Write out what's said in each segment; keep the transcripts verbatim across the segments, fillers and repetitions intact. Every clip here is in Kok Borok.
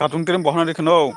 Katung tere bohna ri kheno.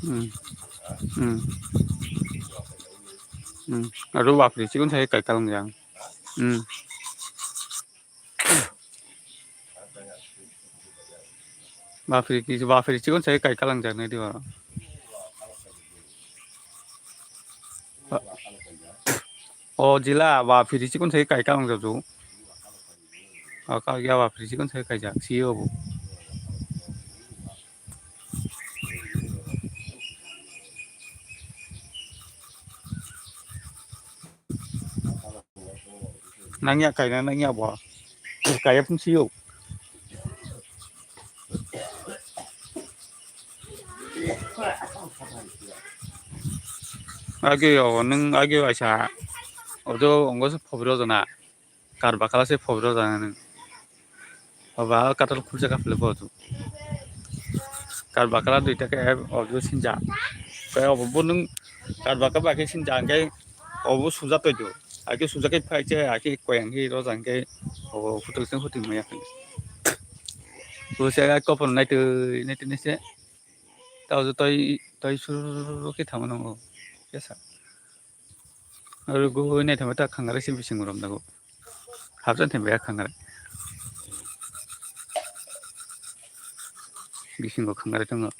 Hmm. Hmm. Hmm. Aro bapri chikon sai kai kalang jang. Hmm. Bapri ki bapri chikon sai kai kalang jang nai di ba. O jila bapri chikon sai kai kalang jang ju. O ka ya bapri chikon sai kai jang si o bu. Nangya kaina nangya bo. Kaya pun siyok. Agi yo nung agi yo aisa. Ojo ongo se phobiro jana. Kar bakala se phobiro jana nung. Oba katal khulsa kaphile bo tu. Kar bakala duita ke obo sinja. Kaya obo bo nung kar baka baki sinja angke obo suja toidu. Ake sujak khe phai che, ake koyang khe rojang khe, o hotel se hotel maya khe. Bo se ai kopor naitwi, naitwi naise. Tao je toi, toi sur khe thangma nango. Kesa. Aro go naithangma ta khangare se bising rom dago. Hapsan thembe khangare. Bisingo khangare tongo.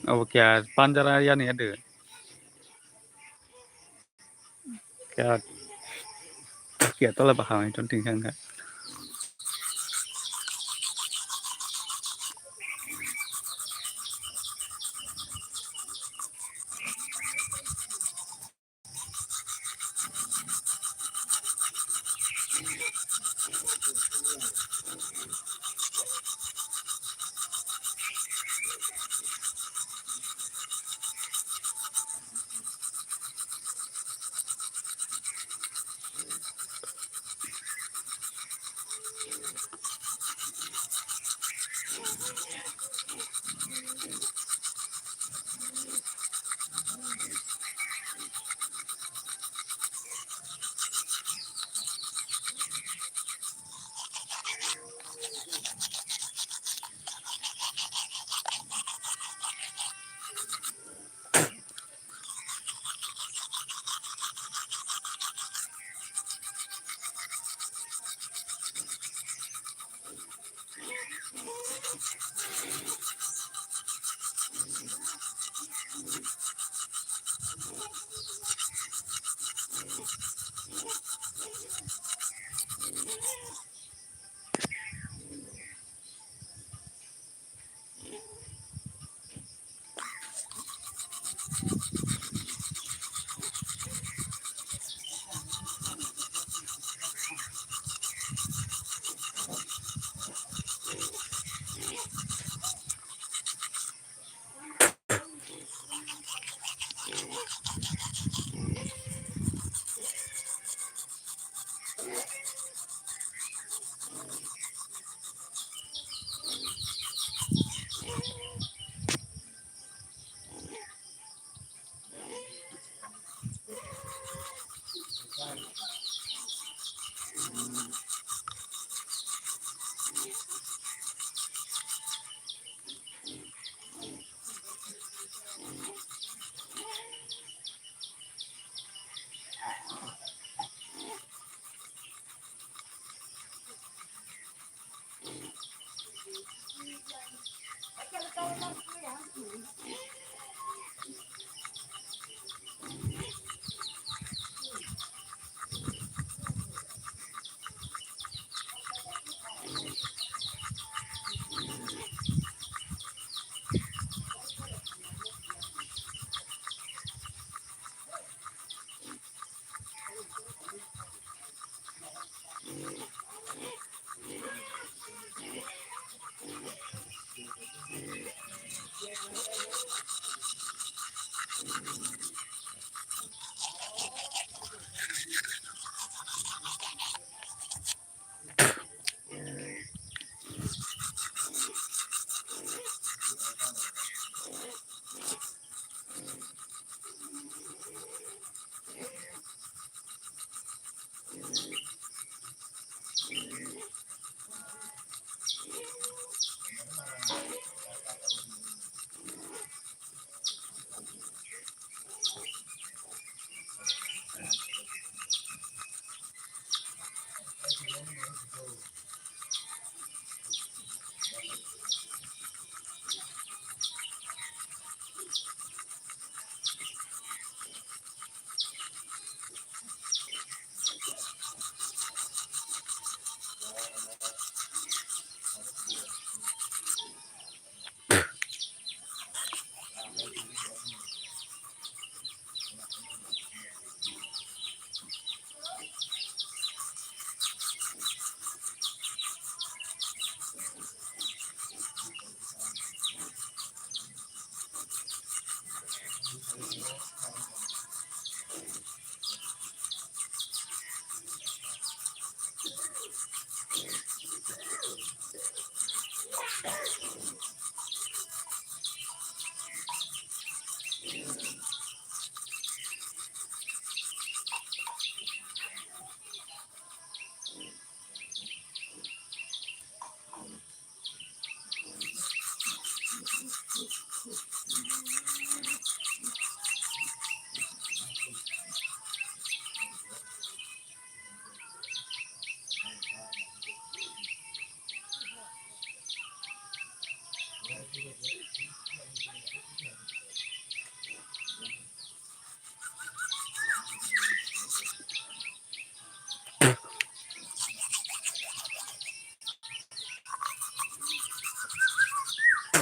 Abo kya panjara yani ade. Kya, kya tola bahai ton ting kang kha.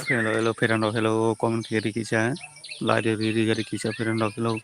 Hello, hello, friend rok, hello, comment khe ri kisa, like ri ri ri kisa, friend rok, hello.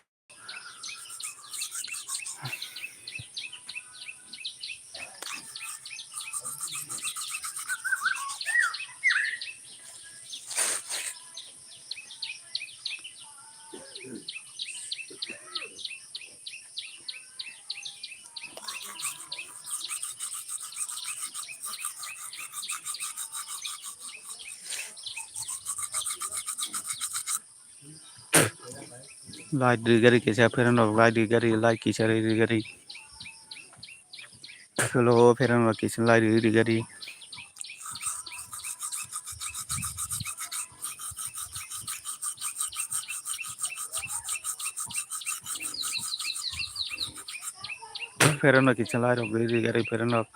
Like ri gari kisa friend rok, like ri gari, like kisa ri ri gari. Hello, friend rok kisa like ri ri gari. Friend rok kisa like rok ri ri gari friend rok.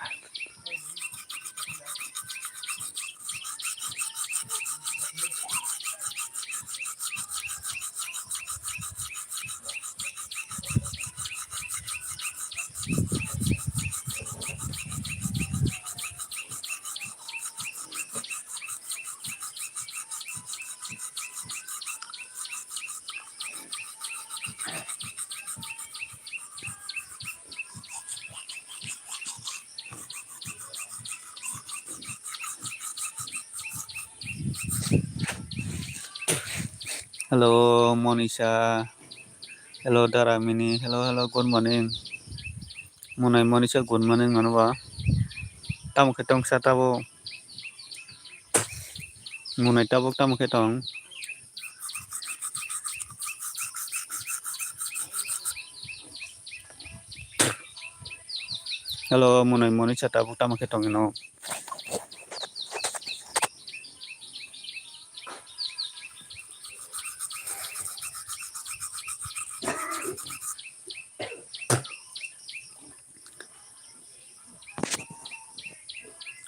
Hello, Monisha. Hello, Daramini. Hello, hello, good morning. Monai Monisha, good morning, mano ba. Tamo khe tongsa tabo. Monai tabuk tamo khe tong. Hello, Monai Monisha tabuk tamo khe tong ino.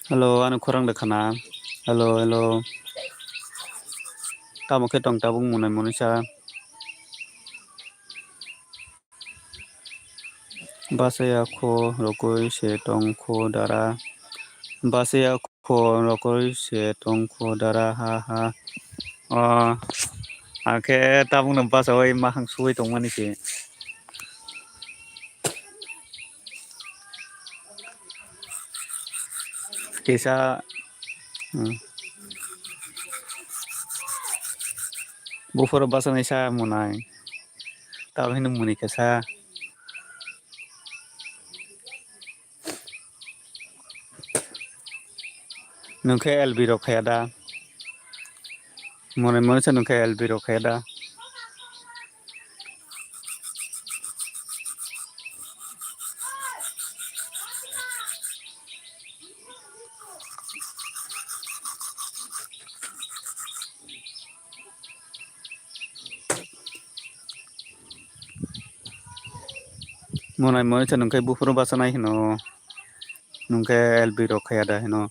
Hello, ano khorang de khana. Hello, hello. Tamo khe tong tabuk Monai Monisha. Bachaya kho rokoi se tong kho dara. Bachaya kho rokoi se tong kho dara, ha ha. O, akhe tabukno bachaui makhang suui tongmani se. Kisa, hmm. Buphuru bachanai sa Monai. Tamo hino Monai khe sa. Nwng khe L B rok khaya da? Monai Monisha nwng khe L B rok khaya da? Monai Monisha nwng khe buphuru bachanai hino, nwng khe L B rok khaya da hino.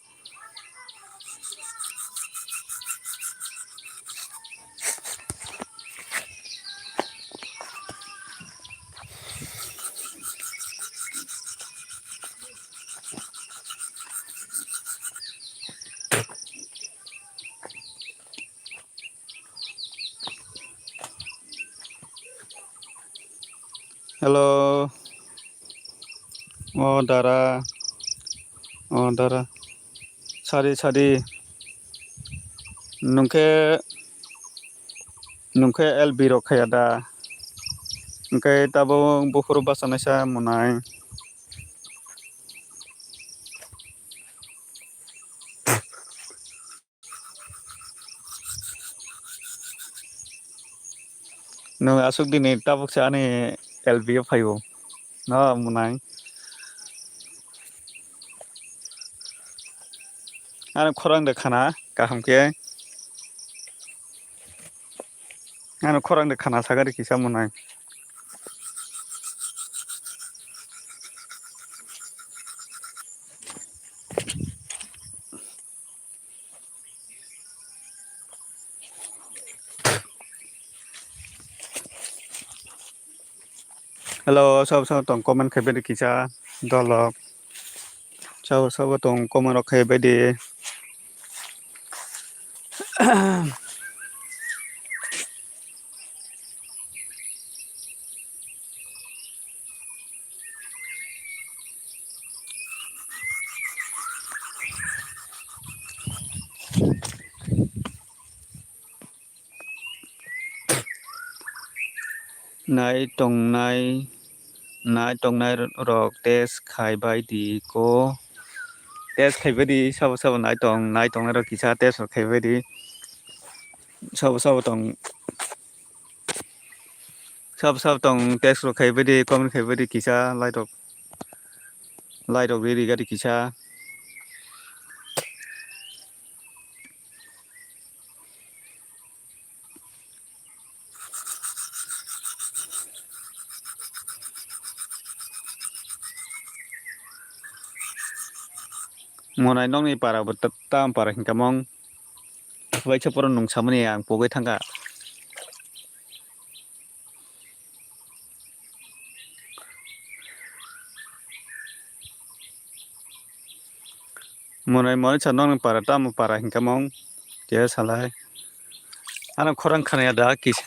Hello. O dara. O dara. Sari, sari. Nwng khe, nwng khe L B rok khaya da? Hwnkhe tabuk buphuru bachanaisa Monai. Nwng aswk dini tabuk se ani L B o phaio. No, mwnai. Ani khorang de khana kaham khe. Ano khorang de khana sagari kisa mwnai. Hello, sabo sabo tong comment khai badi kisa dolok. Sabo sabo tong comment rok khai badi. Nai tongnai, nai tongnai rok test khai bai di ko. Test khai bai di, sabo sabo nai tong, nai tongnai rok kisa test rok khai bai di. Sabo sabo tong, sabo sabo tong test rok khai bai di, comment khai bai di kisa, like rok, like rok ri ri gadi kisa. Monai nokni para bo ta-, tam para hinkha mong. Waisa poro nung samani ang pogwi thangkha. Monai monai sa nokni para tamo para hinkha mong. Khe salai. Ano khorang khanaya da kis.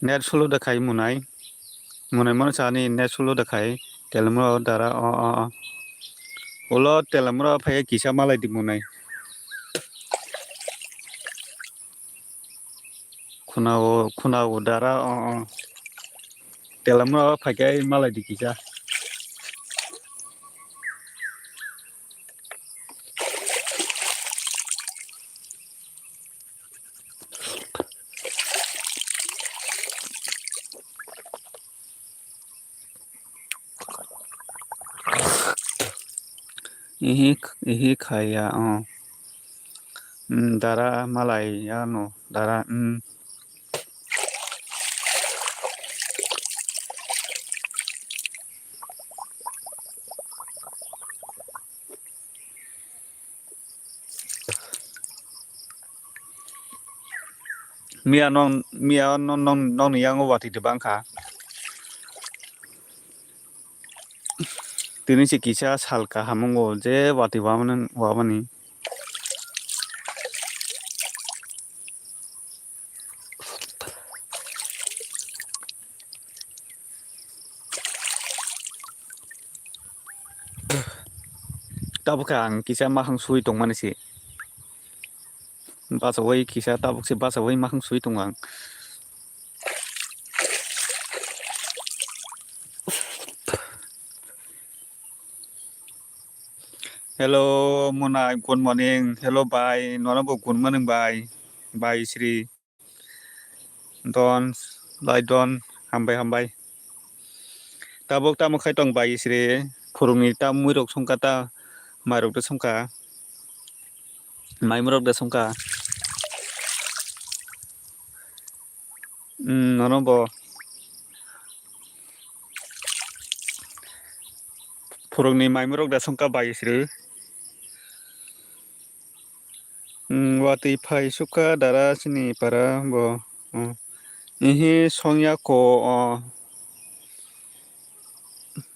Net slow da khai monai. Monai mano sani net slow da khai. Telamura o dara o, o, o. Ulo telamura phai kisa malai di monai. Khuna o, khuna o dara o, o. Telamura phai khe malai di kisa. Ihi, ihi khaya, oh. Mm, dara malai, ano, dara, mm. Miya nong, miya nong, nong, nongni yango watwi de bangkha. Tini se kisa sal kaham wngo je watwi wamani, wamani. Tabukhe ang kisa mahang sui tongmani se. Bachawi kisa tabuk se bachawi mahang sui tongo ang. Hello, Mona, good morning. Hello, bhai. Nono bo good morning, bhai. Bhai Sri. Don, lai don, hambai, hambai. Tabuk tamo khai tong bhai Sri. Phurungni ta muirok songkha ta, mairok de songkha. Maimurok de songkha. Hmm, nono bo. Phurungni maimurok da songkha bai sri. Hmm, watwi phai sukha dara sini para bo. Hmm. Ihi songya ko, o.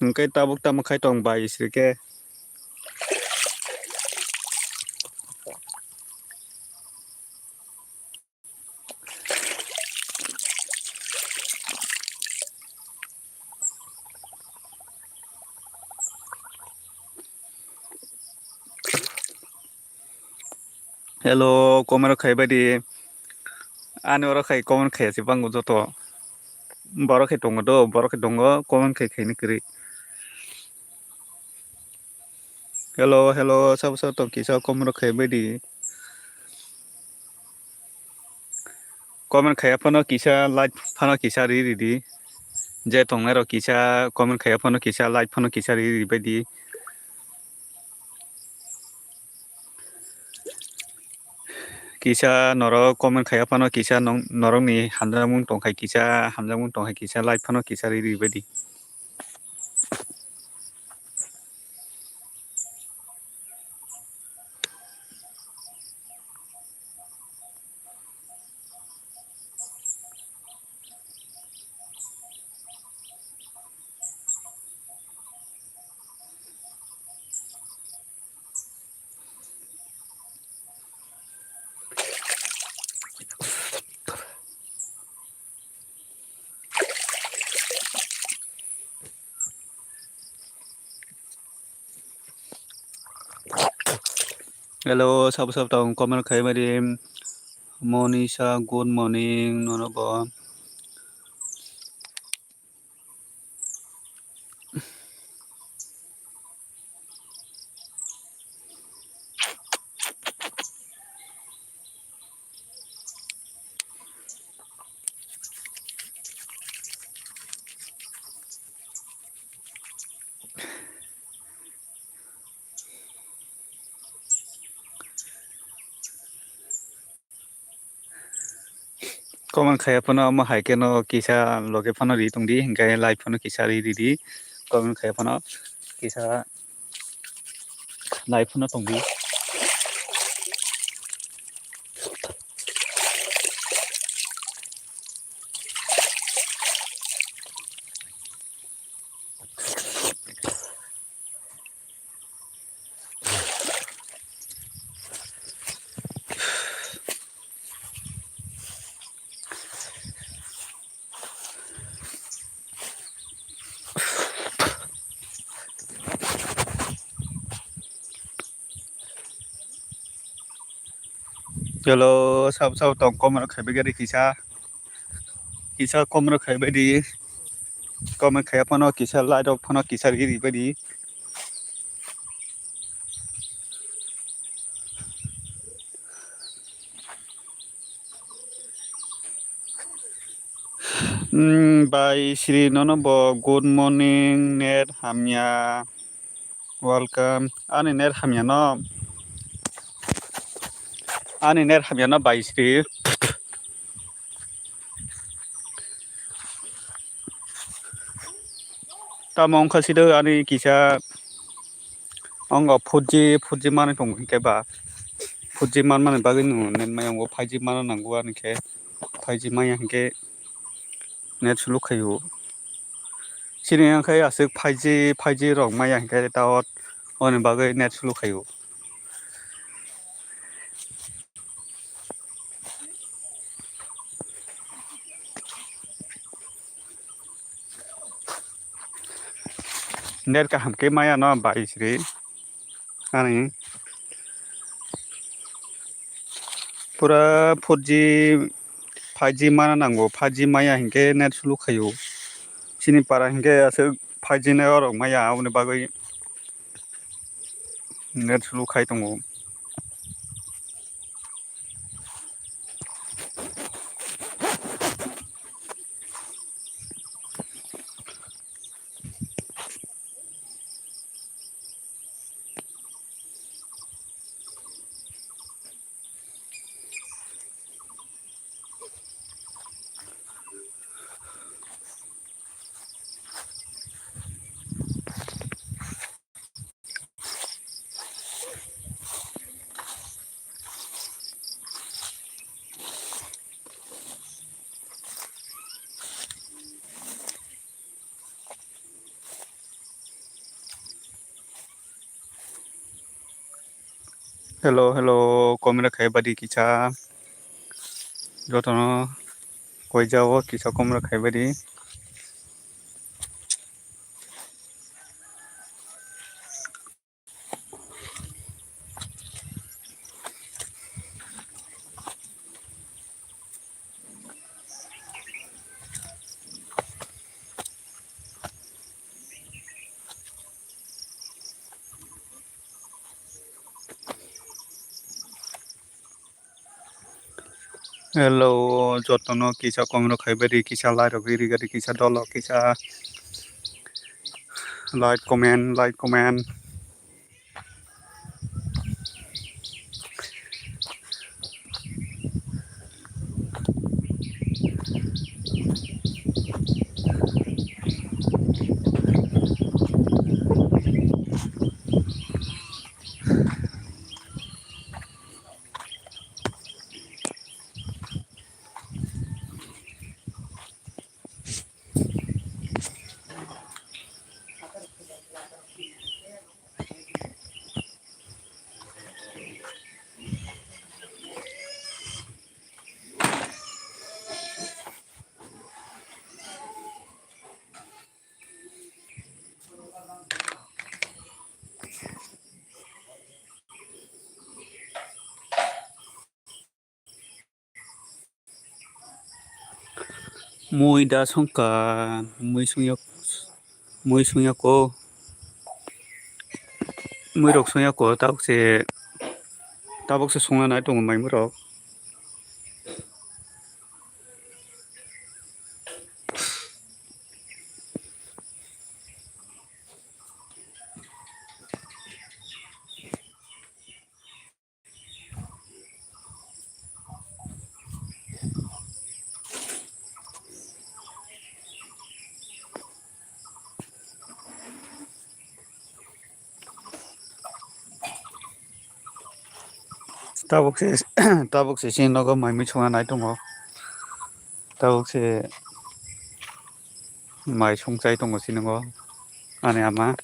Hwnkhe tabuk tamo khai tong bai sri khe. Hello, comment rok khai bai di. Ani oro khai comment khai se bango joto. Borok khe tongo do, borok khe tongo, comment khe khaini kwrwi. Hello, hello, sabo sabo tong kisa comment rok khai bai di. Comment khaiya phano kisa like phano kisa ri ri di. Je tongnai rok kisa comment khaiya phano kisa like phano kisa ri ri bai di. Kisa norok comment khaiya phano kisa nong-, norokni hamjakmung tongkhai kisa hamjakmung tongkhai kisa like phano kisa ri ri bai di. Hello, sabo sabo tong comment khai mari. Monisa, good morning, nono bo. Comment khaiya phano omo hai kheno kisa loge phano ri tongdi, hinkhe like phano kisa ri ridi. Comment khaiya phano kisa like phano tongdi. Hello, sabo sabo tong comment rok khaibai gari kisa. Kisa comment rok khaibai di. Comment khaiya phano kisa like rok phano kisa ri ri bai di. Hmm, bai Sri nono bo good morning, net hamya. Welcome. Ani net hamya no. Ani net hamya no bai Sri. Tamo wngkha sida ani kisa ongo four G, four G manwi tongo hinkhe ba four G manmani bagwi nwng net maya wngo, five G mana nango ani khe five G maya hinkhe net slow khaio. Chini wngkhe aswk five G, five G rok maya hinkhe tower oni bagwi net slow khaio. Net kaham khe maya no bai Sri ani pura four G, five G mana nango, five G maya hinkhe net slow khaio. Chini para hinkhe aswk five G network maya, aboni bagwi net slow khai tongo. Hello, hello, comment khai badi kisa. Jotono koi jao kisa comment khai badi. Hello, jotono kisa kom rok khai bai di, kisa like rok ri gadi, kisa dolo, kisa like, comment, like, comment. Mui da songkha, mui songya, mui songya ko, mui rok songya ko, tabuk se, tabuk se songna nai tongo mai mui rok. Tabuk se, tabuk se chini nogo mai mui songna nai tongo. Tabuk se mai songchai tongo chini nogo ani ama.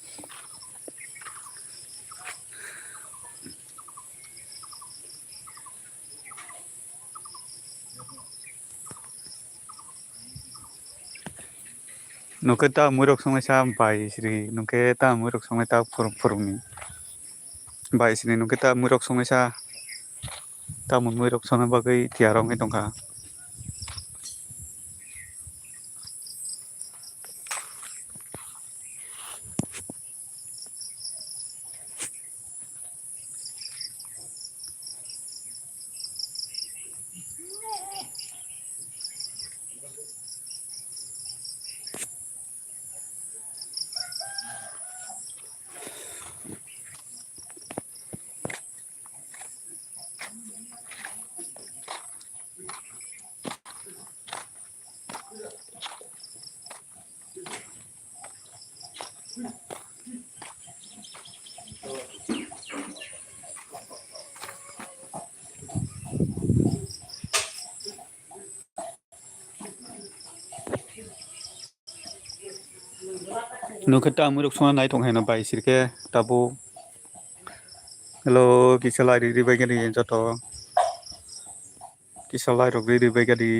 Nokhe ta mui rok songnaisa bai siri, nokhe ta mui rok songnai ta phurung phurung ni. Bai sini nokhe ta mui rok songnaisa, ta mui rok songna bagwi tiyar wngwi tongkha. Nokhe ta mui rok songna nai tong khe no bai sirkhe tabuk. Hello, kisa lai ri ri bai gani joto. Kisa lai rok ri ri bai gani.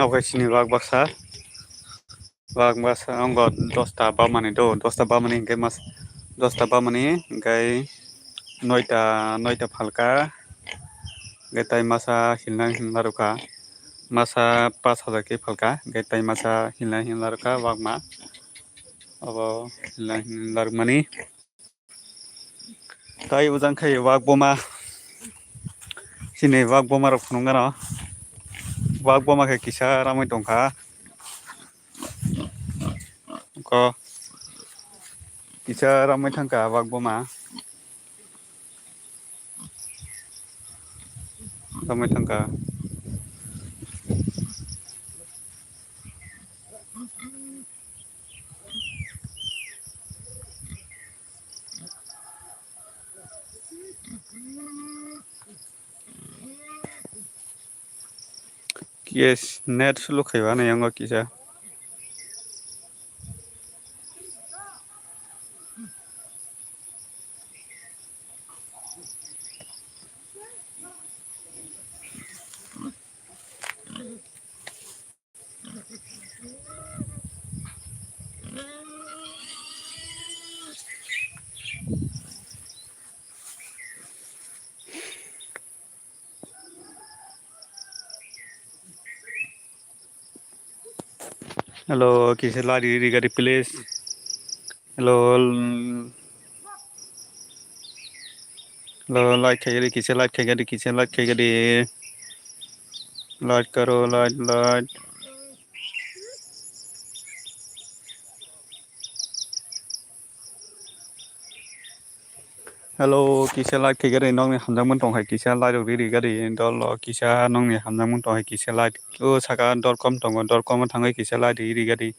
Okai sini wak baksa. Wak baksa ongo dosta bamani do, dosta bamani hingke mas, dosta bamani hingke noita, noita phalka. Hingke tai masa hilna hinla rwkha. Masa pas hajar ke phalka. Hingke tai masa hilna hinla rwkha wakma. Obo hilna hinla rwkmani. Tai ujang khe wak boma. Chini wak boma rok phunuk gano. Wak boma khe kisa ramwi tongkha. Ko kisa ramwi thangkha wak boma. Ramwi thangkha. Yes, net slow khaiba na yango kisa. Hello, kisa like riri gadi please. Hello, l-, hello, like khai gadi, kisa like khai gadi, kisa like khai gadi. Like karo, like, like. Hello, kisa like khai gadi, nokni hamjakmung tong hai kisa like rok riri gadi, dol o kisa nokni hamjakmung tong hai kisa like. O saka dot com tongo, dot com o thangwi kisa like riri gadi.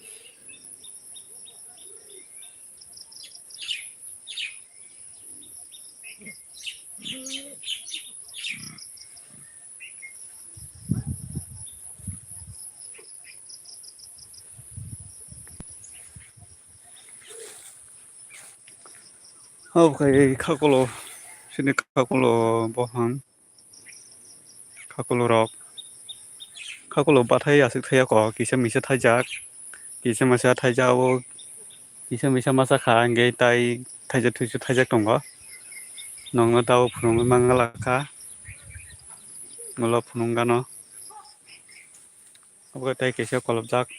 Obo khai khakulo, chini khakulo bohang. Khakulo rok, khakulo bathai aswk thaiya kok, kisa misa thaijak, kisa misa thaijak o, kisa misa masa kha, hwnkhe tai thaijak thuisu thaijak tongo, nokno tabuk phunugwi mangala kha, ulo phunuk gano. Obo tei kaisa kolobjak.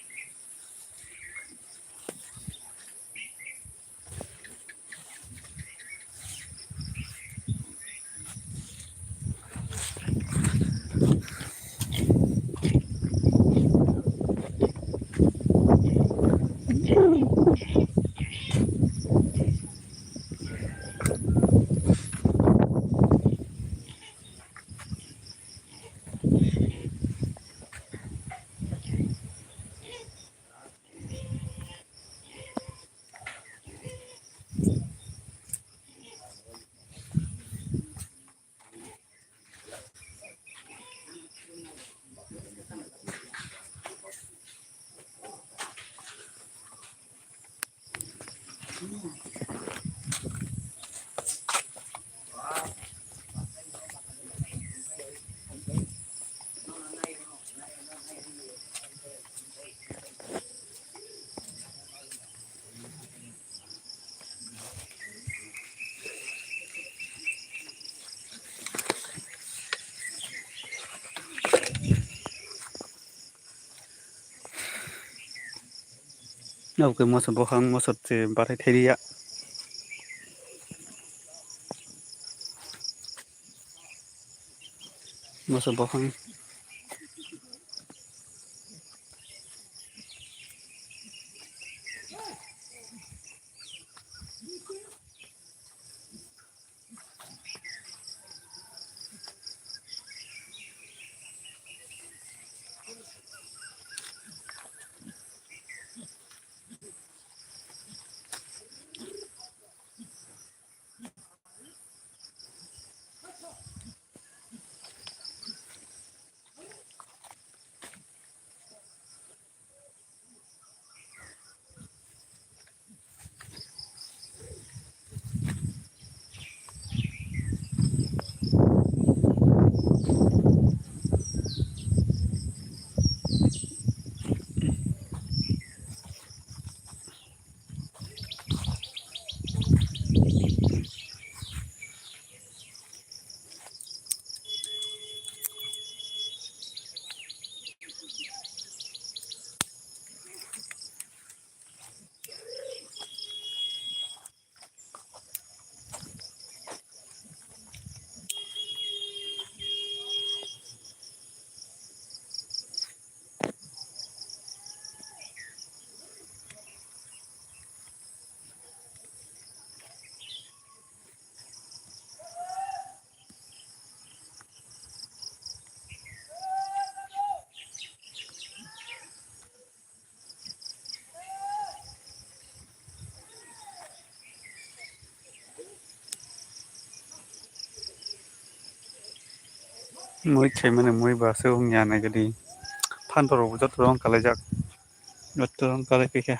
Obo khe moso buphang, moso se bathai thairia. Moso buphang. Mui khaimani mui ba se wngya naikhe di. Phanto rok joto rong kalaijak. Joto rong kalai khe khe.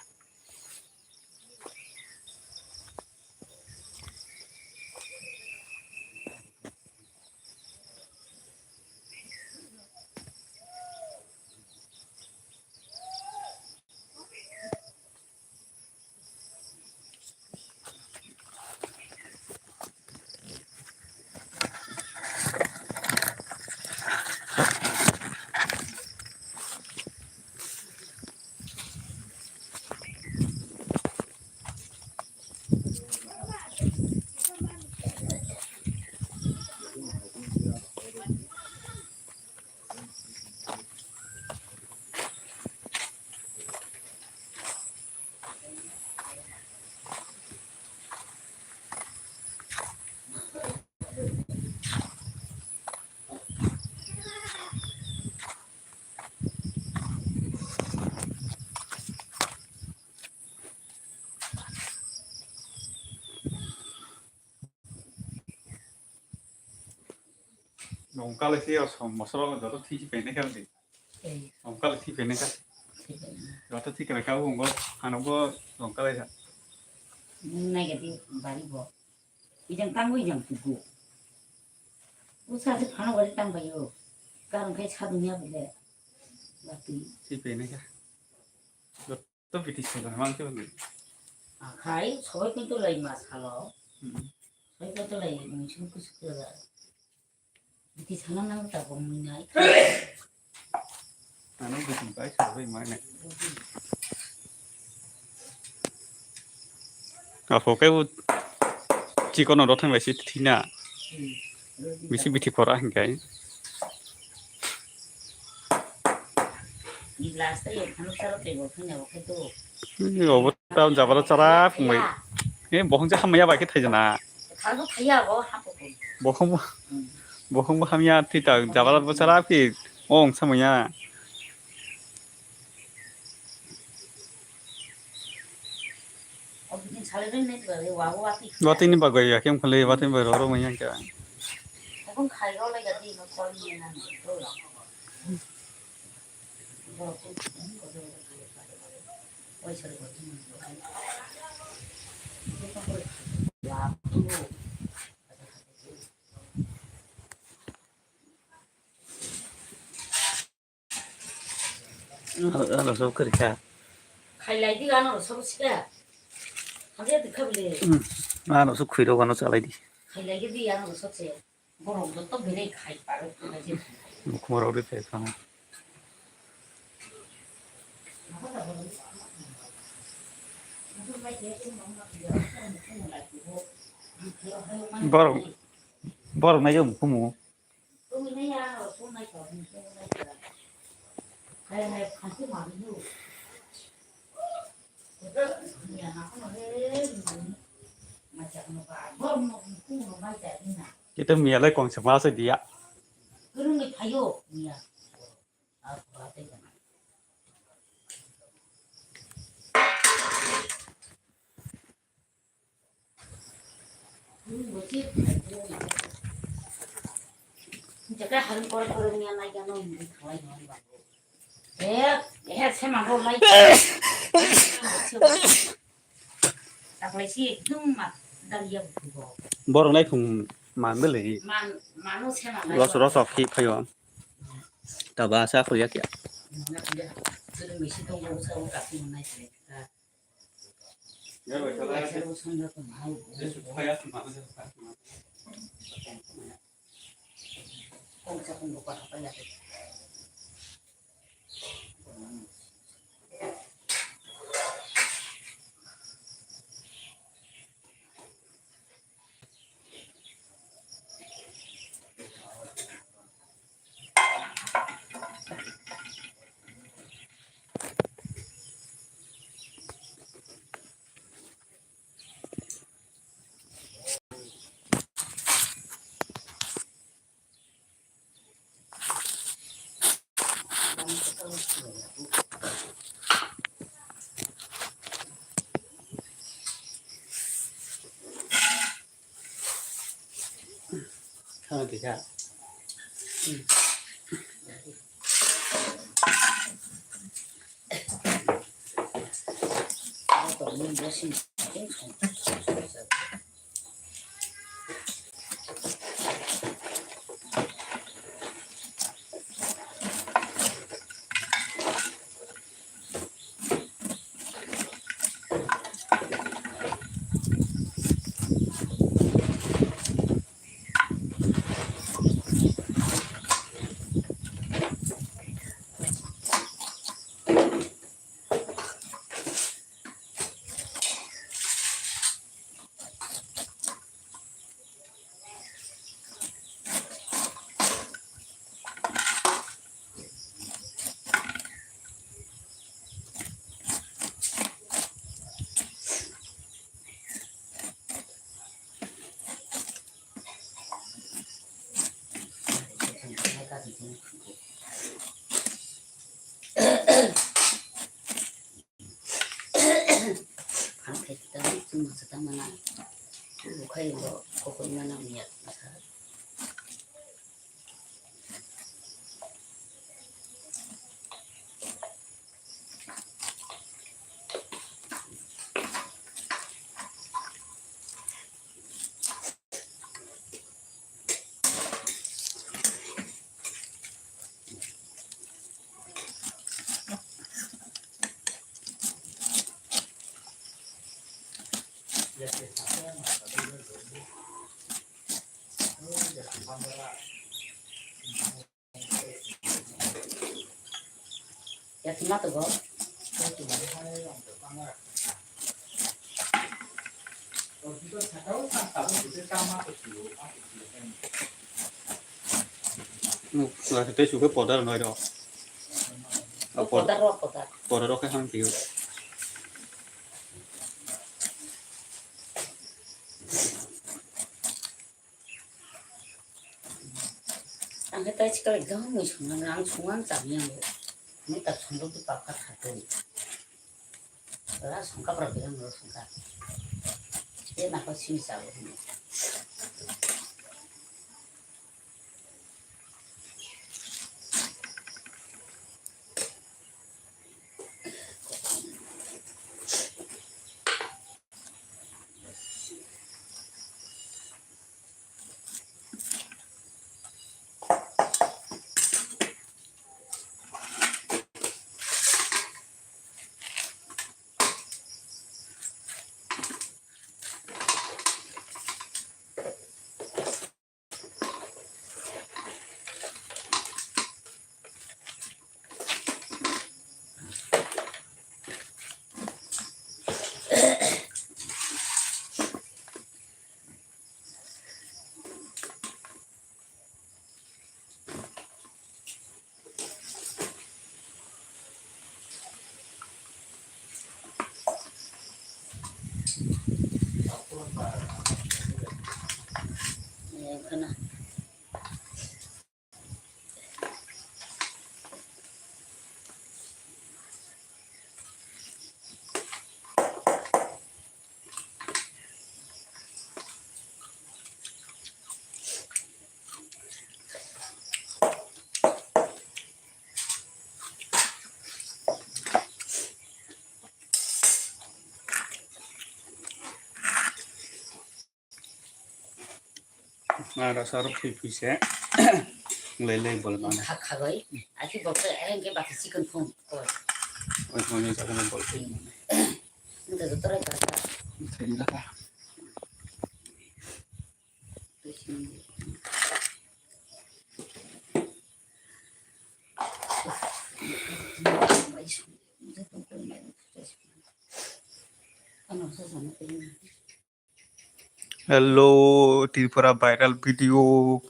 Nong kale si o som mosoro joto thisi pene khe di. Ei. Nong kale si pene kha. Thik bai. Joto thik khe kha bo ngo ano bo nong kale sa. Nung nai gati bari bo. Ijang tang bo ijang tugu. Usa se phano wari tang bayo. Karon khai sa dunia bole. Bati. Si pene kha. To biti sala mang ke bagi. Akhai soi ko to lai ma salo. Hmm. Soi ko to lai mung sung kus kala. Biti sala nang ta bong mung nai. Ano biti bai sala bai ma ne. Apo kai bu chikono rothang lai si thina. Hmm. Bisi biti kora hingkai. Ni glass ta yok, ano charo table phanya bo khe to. Ni obo ta jabara chara phungbai. Ya. Eh, bohong je hamya bai khe thaijana. Khal bo thaya bo hapo ko. Bohong bo, hmm, bohong bo hamya thita jabara bo chara phi ong samaya. Watini bagwi ya khe wngkha le, watini bagwi roro manya khe. Ano, ano sok kari kha. Khailai di ano sok sika. Hamya di khabli. Hmm. Ano sok khuiro ano chalai di. Khailai di ano sok se. Borok joto belai khai paro. Mukhung rok de phe kha. Borok, borok nai mukhung. Kita mialai kong sama se dia. Jaka harum kor kor niya nai gano hindi khalai no ba. Eh, eh, se ma ro lai. Taklai si ekdum ma dal ya bugo. Borok nai phung man bele. Man, manu se ma lai. Los ros ok hi phayo. Taba sa khul ya kya. Na ya. Suru misi to go sa ka si nai se. Khana twi kha. Phang khe ta chwng masa ta mana. Bukhai bo kokoi mana miya masa. Yatima to go. Tei sukhe podar noi ro. Podar ro, podar. Podar ro khe hang piu. Ang khe tai chikal ekdom mui songna, ang songna ang chami ang bo. Mui tak songbo tu papa khatung. Ora songka pra bilang ro songka. Te nako sini chabo. Ara sar phui phui se. Lei lei bol mana. Khak khagoi. Aki bol ke ayang ke baki chicken phone koi. Oi phone ni sakana bol. Nda joto rai kara. Thai ni laka. Hello, Tripura viral video.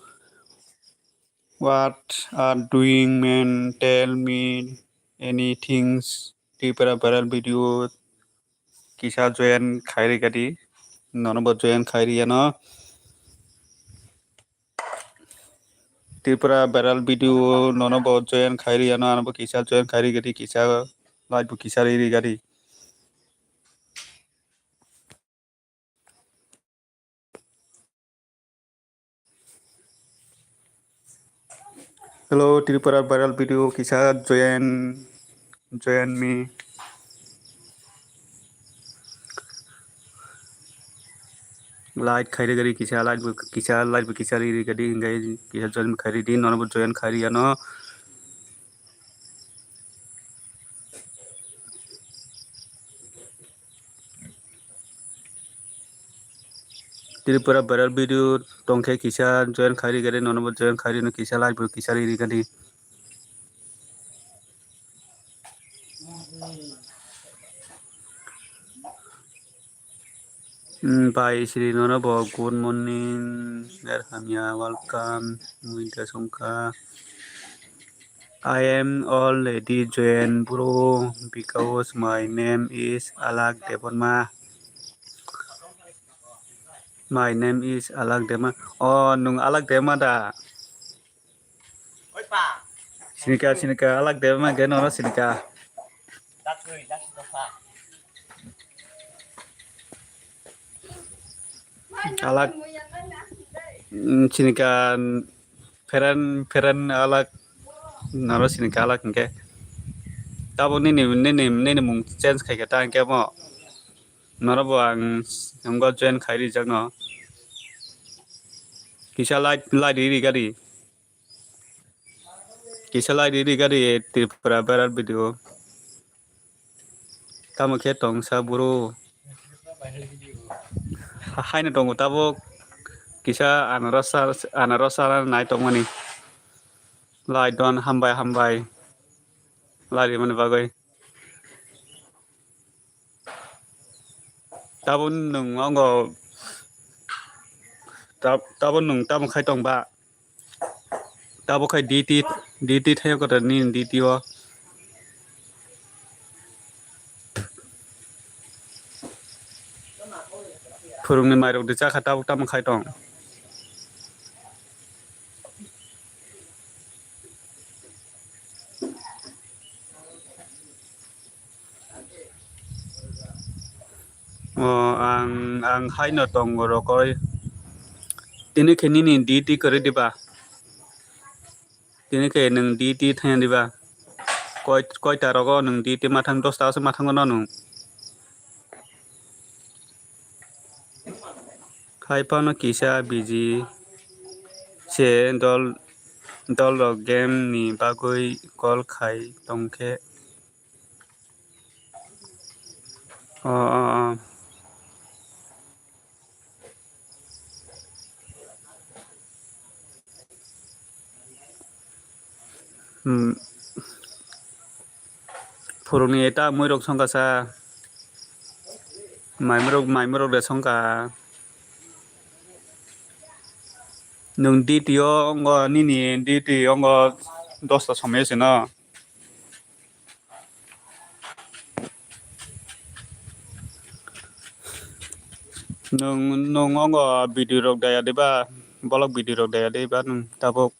What are doing, man? Tell me anything. Tripura viral video. Kisa join khairi gadi. Nono bo join khairi yano. Tripura viral video nono bo join khairi yano, ano bo kisa join khairi gadi, kisa like bo kisa riri gadi. Hello, Tripura viral video kisa join, join me. Like khairi gari kisa, like bo kisa, like bo kisa riri gari hingai kisa join khairi di, nono bo join khairi ano. Tripura viral video tongkhe kisa join khairi gari, nono bo join khairi no kisa like bo kisa riri gari. Hmm, bai sri nono bo good morning, er hamya, welcome, winter songkha. I am already join bro because my name is Alak Debbarma. My name is Alak Debbarma. Oh, nung Alak Debbarma da? Sinika, sinika, Alak Debbarma ke nono sinika. Alak, mm, sinika, pheran, pheran Alak, nono sinika Alak hingke. Tabo nini, nini, nini mung change khaikhe ta hingke mo. Nono bo ang, ang bo join khai rijak no. Kisa like, like riri gari. Kisa lai riri gari Tripura viral video. Tamo khe tongsa bro. Ha-, haino tongo tabuk kisa anaros sa, anaros sa nai tongmani. Lai don hambai hambai. Lai rimani bagwi. Tabuk nwng ongo, tab-, tabuk nwng tamo khai tong ba? Tabuk khai D T, D T thaio kotor ni D T o. Phwrwngni mairok de chakha tabuk tamo khai tong. O, ang, ang haino tongo rokoi. Tini khe nini duty kwrwi diba? Tini khe nwng duty thangya diba? Koi, koita rogo nwng duty mathang, dosta se mathango no nwng? Khai phano kisa busy se dol, dol rok game ni bagwi call khai tongkhe. O, o, o. Hmm. Phwrwngni eta mui rok songkha sa. Mai mui rok, mai mui rok de songkha. Nwng duty o ongo, nini duty ongo dosta somoi se no. Nwng, nwng ongo video rok daya diba, bolok video rok daya diba nwng tabuk.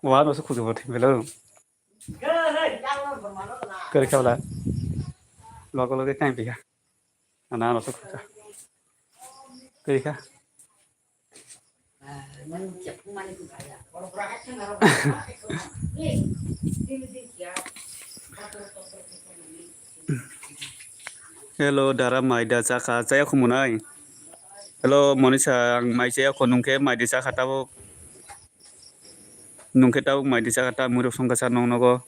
Wa no se khujo thik belo. Kari khabla. Logo logo kain pika. Ana no se khujo. Kari kha. Hello, dara mai da chakha, chaya khumunai. Hello, Monisa, ang mai chaya khu, nungkhe mai di chakha tabuk. Nungkhe tabuk mai di chakha, ta muruk songkha sa nong nogo.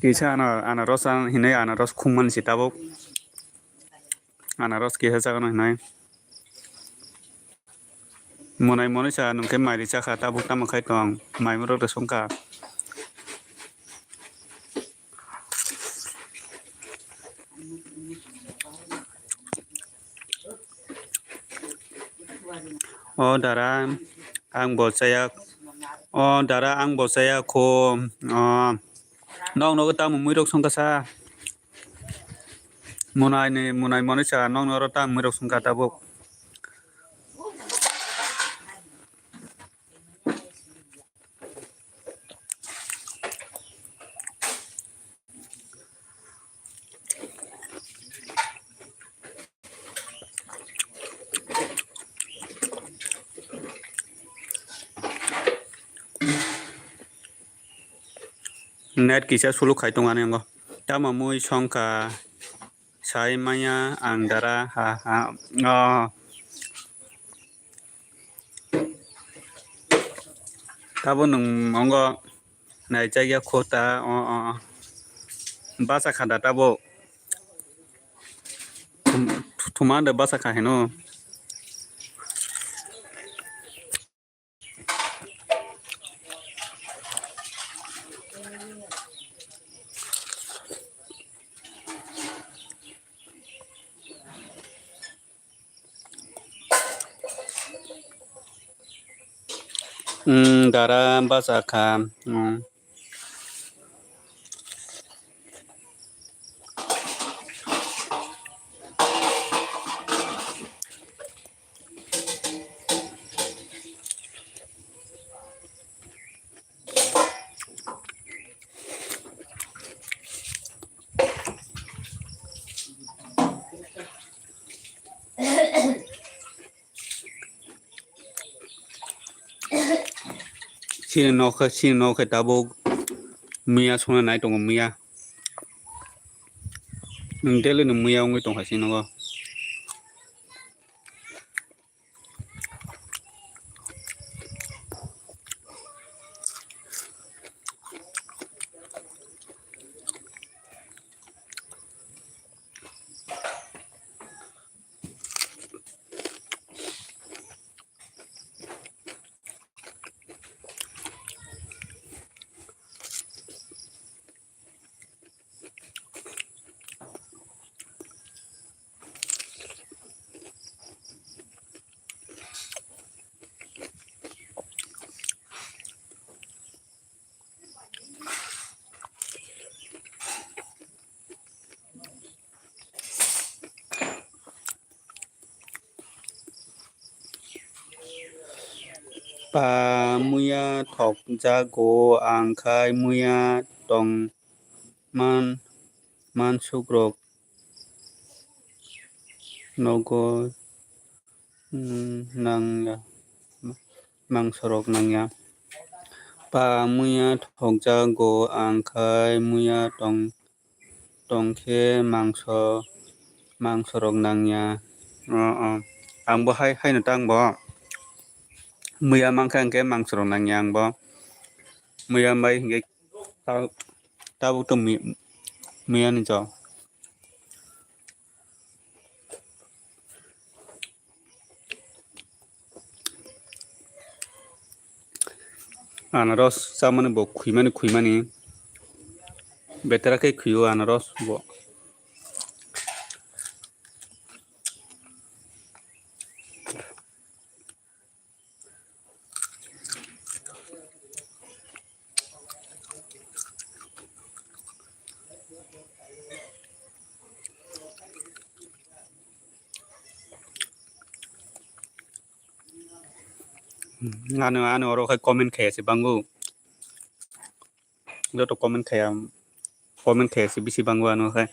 Kisa ana-, anaros hinwi anaros khumani si tabuk. Anaros kisa chagano hinwi. Monai monisa nwng khe mairi chakha tabuk tamo khai tong. Maimurok rw songkha. O dara, ang bo chaya. O dara, ang bo chaya kho. O, nok nogo tamo muirok songkha sa. Monai ni, monai monisa nok noro tamo muirok songkha tabuk. Net kisa suluk khai tong ani ango. Tamo mui songkha sai maya ang dara ha ha. Oh. Tabo nwng ongo naijakya kho ta, o, o, o. Basa kha da tabo. Thum-, thuma de basa kha heno. Umm, dara basa kha. Umm. Chini nok khe, chini nok khe tabuk miya songna nai tongo miya. Nwng daily ni miya wngwi tongkha chini nogo. Pa muya thokjago, ang khai muya tong man, mansukrok nogo, mm, nangya, mangsorok nangya. Pa muya thokjago, ang khai muya tong tongkhe mangso, mangsorok nangya. O, o. Angbo hai, haino ta angbo. Muya mankha hwnkhe mangsorok nangya angbo. Muya bai hwnkhe ta-, tabuk to mi-, muya ni jo. Anaros chamani bo khwimani, khwimani. Betera khe khwio anaros bo. Ano, ano oro khai comment khaya se bango. Joto comment khaya, comment khaya se bisi bango ano khai.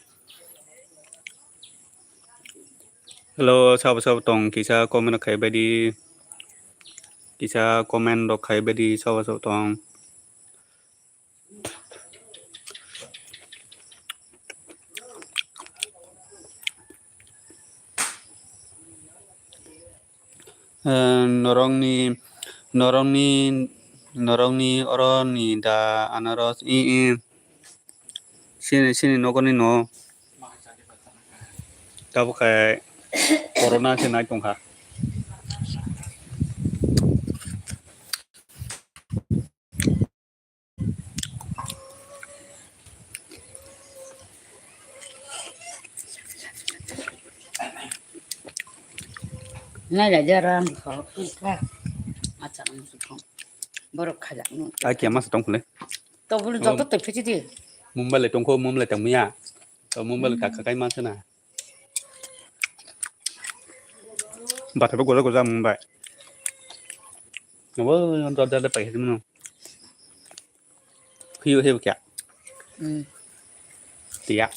Hello, sabo sabo tong kisa comment khai badi. Kisa comment rok khai badi sabo sabo tong. Eh, norokni, norokni, norokni oro ni da anaros? I, i. Sini, sini nokni no. Tabuk khe corona se nai tongkha. Nai la jara ang kho kha. Acha ang kho. Borok khajakno. Ai kiya masa tong khule. Tobul joto tei phiti di. Mumbai le tongkho, Mumbai le tongmiya. To Mumbai le kakha kai masa na. Bathai bo goja goja Mumbai. Abo dor dor pai himo. Hiu hiu kya? Hmm. Tiya.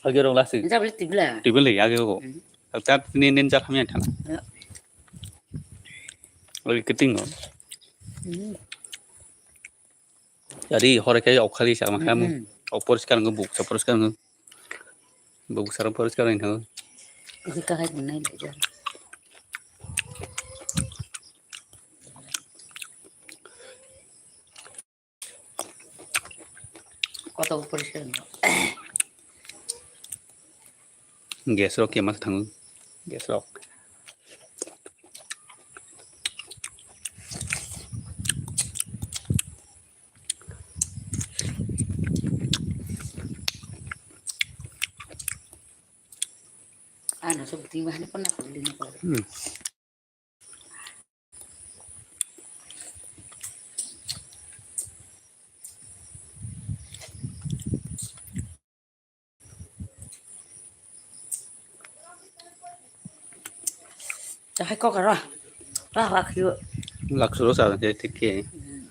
Age rong lasi. Jabli tibla. Tibla age ko. Hmm. Tat ni nin jak hamya thang. Ya. Age kiting. Hmm. Jadi hore kai okhali sa makhamu. Hmm. Opor sekarang ngebuk, opor sekarang nge. Buk sarang opor sekarang nge. Age kahai bunai lejar. Koto poriskar wngkha. Gas rok kema thango. Gas rok. Ano so buting bahani pernah kuli na kuli. Hmm. Tahai kok aro. Rah rah khiyo. Lak suro sa de tik ke. Hmm.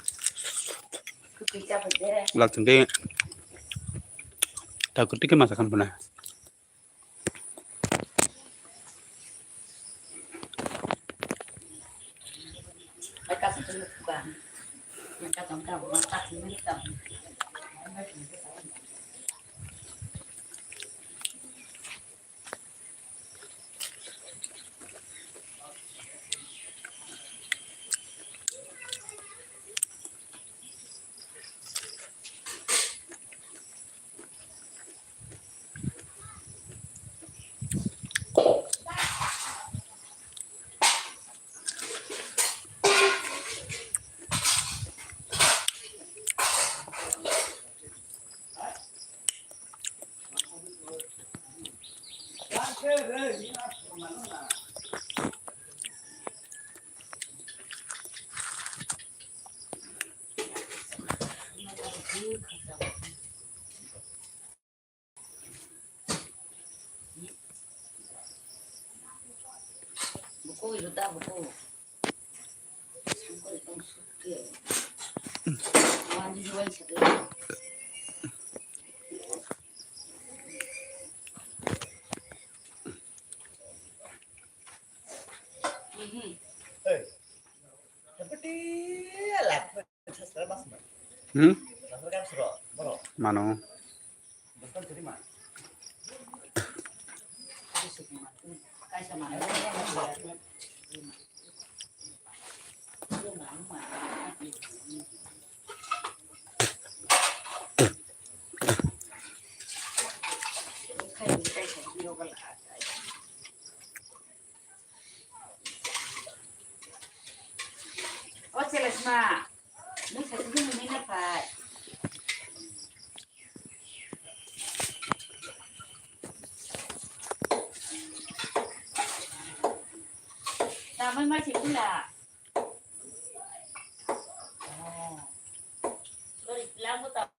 Lak sende. Tak tik ke masa kan pernah. Hmm? Mano. O chwla sima, nwng satung nini na phai. Tamai ma chikula. Oh. Sorry, lamu ta.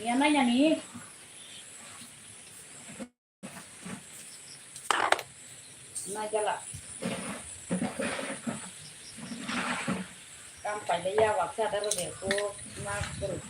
Ya, nai nani. Nai jala. Kam paida ya, waksa da ro de ko, na kuru.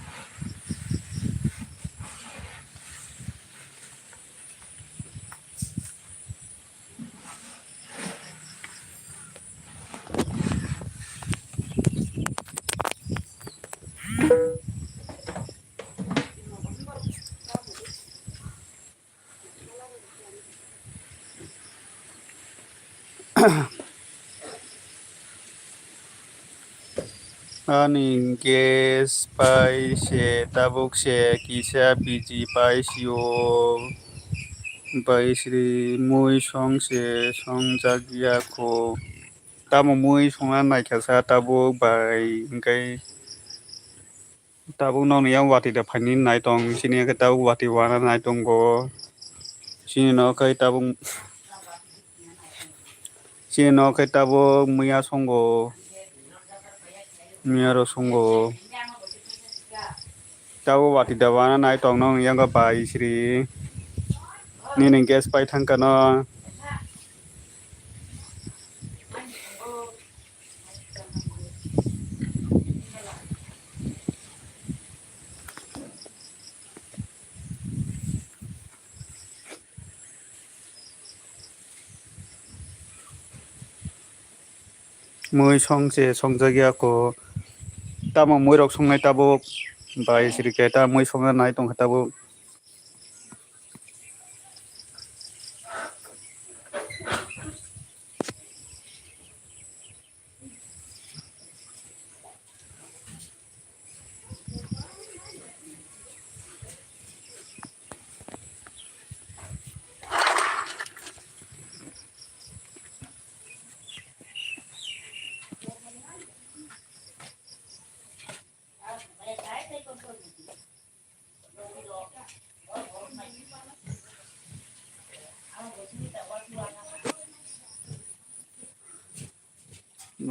Ani gas pai se, tabuk se kisa biji pai sio. Bai sri mui song se songjak ya kho. Tamo mui songna naikha sa tabuk bai, hingkai tabuk nokni yang watwi da phaini nai tong, chini khe tabuk watwi wana nai tongo. Chini nok khe tabuk, chini nok khe tabuk muya songo, muya rok songo. Tabuk watwi da wana nai tong nokni yang bai sri. Nini gas pai thangkha no. Mui song se songjak ya kho. Tamo mui rok songnai tabuk bai sri khe ta mui songna nai tongkha tabuk.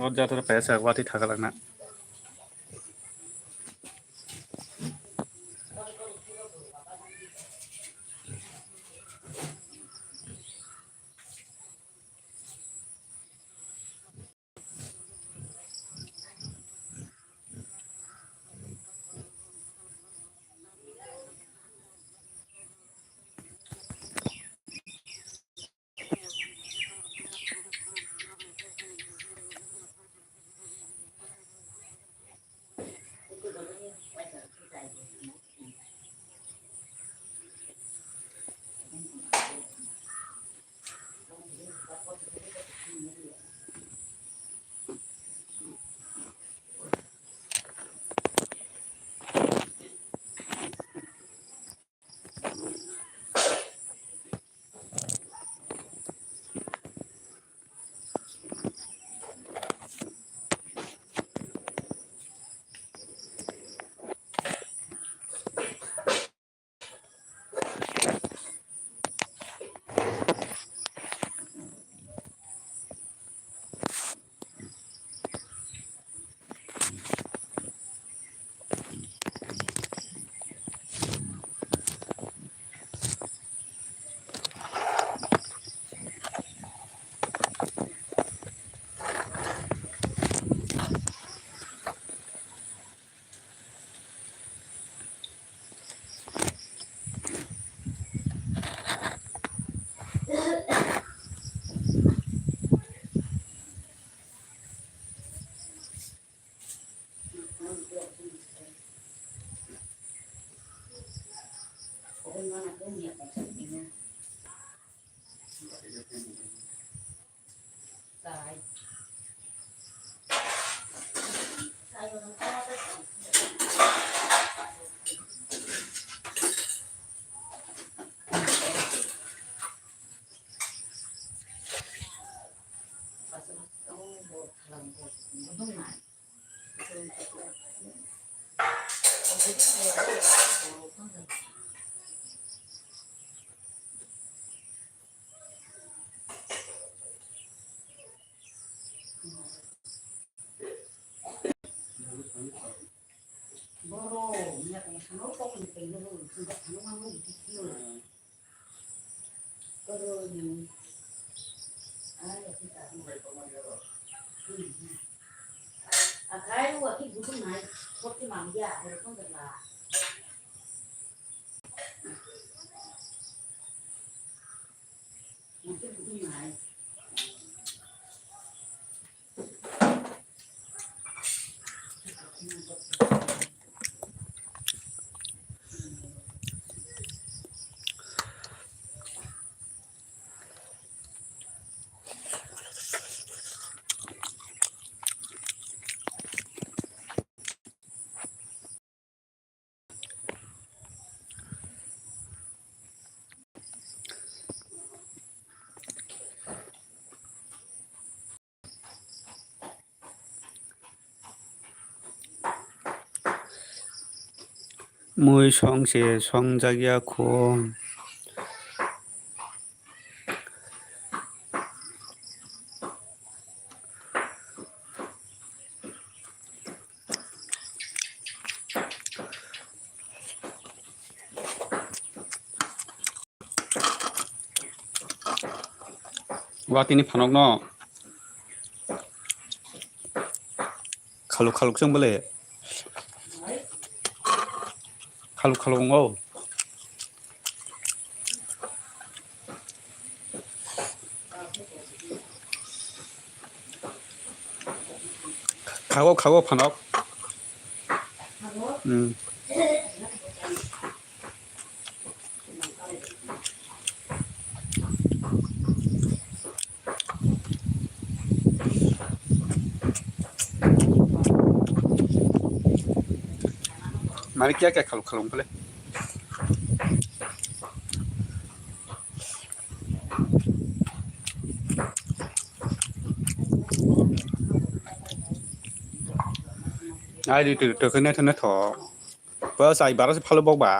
O jator paisa watwi thakalakna. Mui song se songjakya kho. Watini phanokno khaluk khaluk chwng bole khaluk khaluk wngo. Khago khago phanok. Hmm. Mari kya kya khaluk khaluk bole. Ai di tu tu kene tene tho. Bas ai bara se phalo bok ba.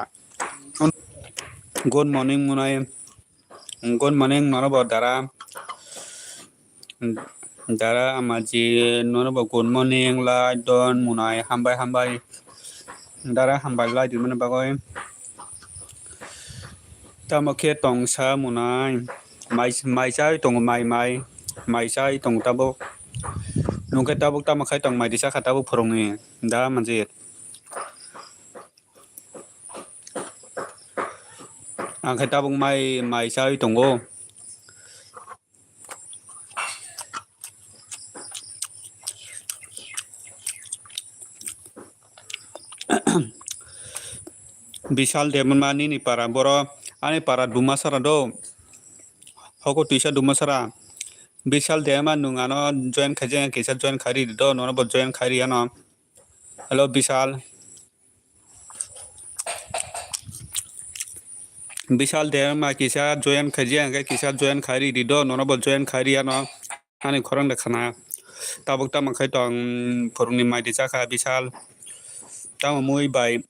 Good morning munai. Good morning nono bo dara. Dara amaji nono bo good morning lai don munai hambai hambai. Dara hambai lai di mani bagoi. Tamo khe tongsa munai mai mai chai tongo mai mai mai chai tongo tabuk. Nungkhe tabuk tamo khai tong mai di chakha tabuk phurungni da manjit. Ang khe tabuk mai mai chawi tongo. Bishal Debbarma nini para boro ani para Dumasara do. Hoko twisa Dumasara. Bishal Debbarma nwng ano join khaijak kisa join khairi do nono bo join khairi ano. Hello Bishal. Bishal Debbarma kisa join khaijak hwnkhe kisa join khairi di do nono bo join khairi ano. Ani khorang de khana. Tabuk tamo khai tong phurungni mai di chakha Bishal. Tamo mui bai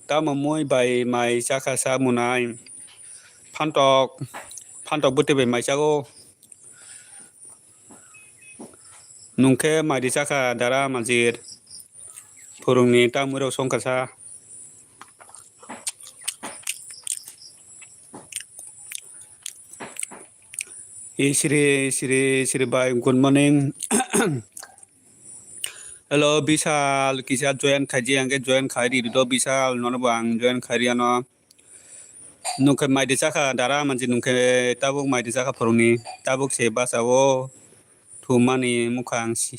tamo mui bai mai chakha sa munai. Phantok phantok bwtwi bai mai chago. Nungkhe mai di chakha dara manjir. Phurungni tamwi rok songkha sa. Isri, isri, isri bai, good morning. Hello, Bishal, kisa join khaiji, angke join khairi do Bishal, nono bo ang join khairi ano. Nungkhe mai di chakha dara manji nungkhe tabuk mai di chakha phurungni tabuk se basa o thumani mukhang si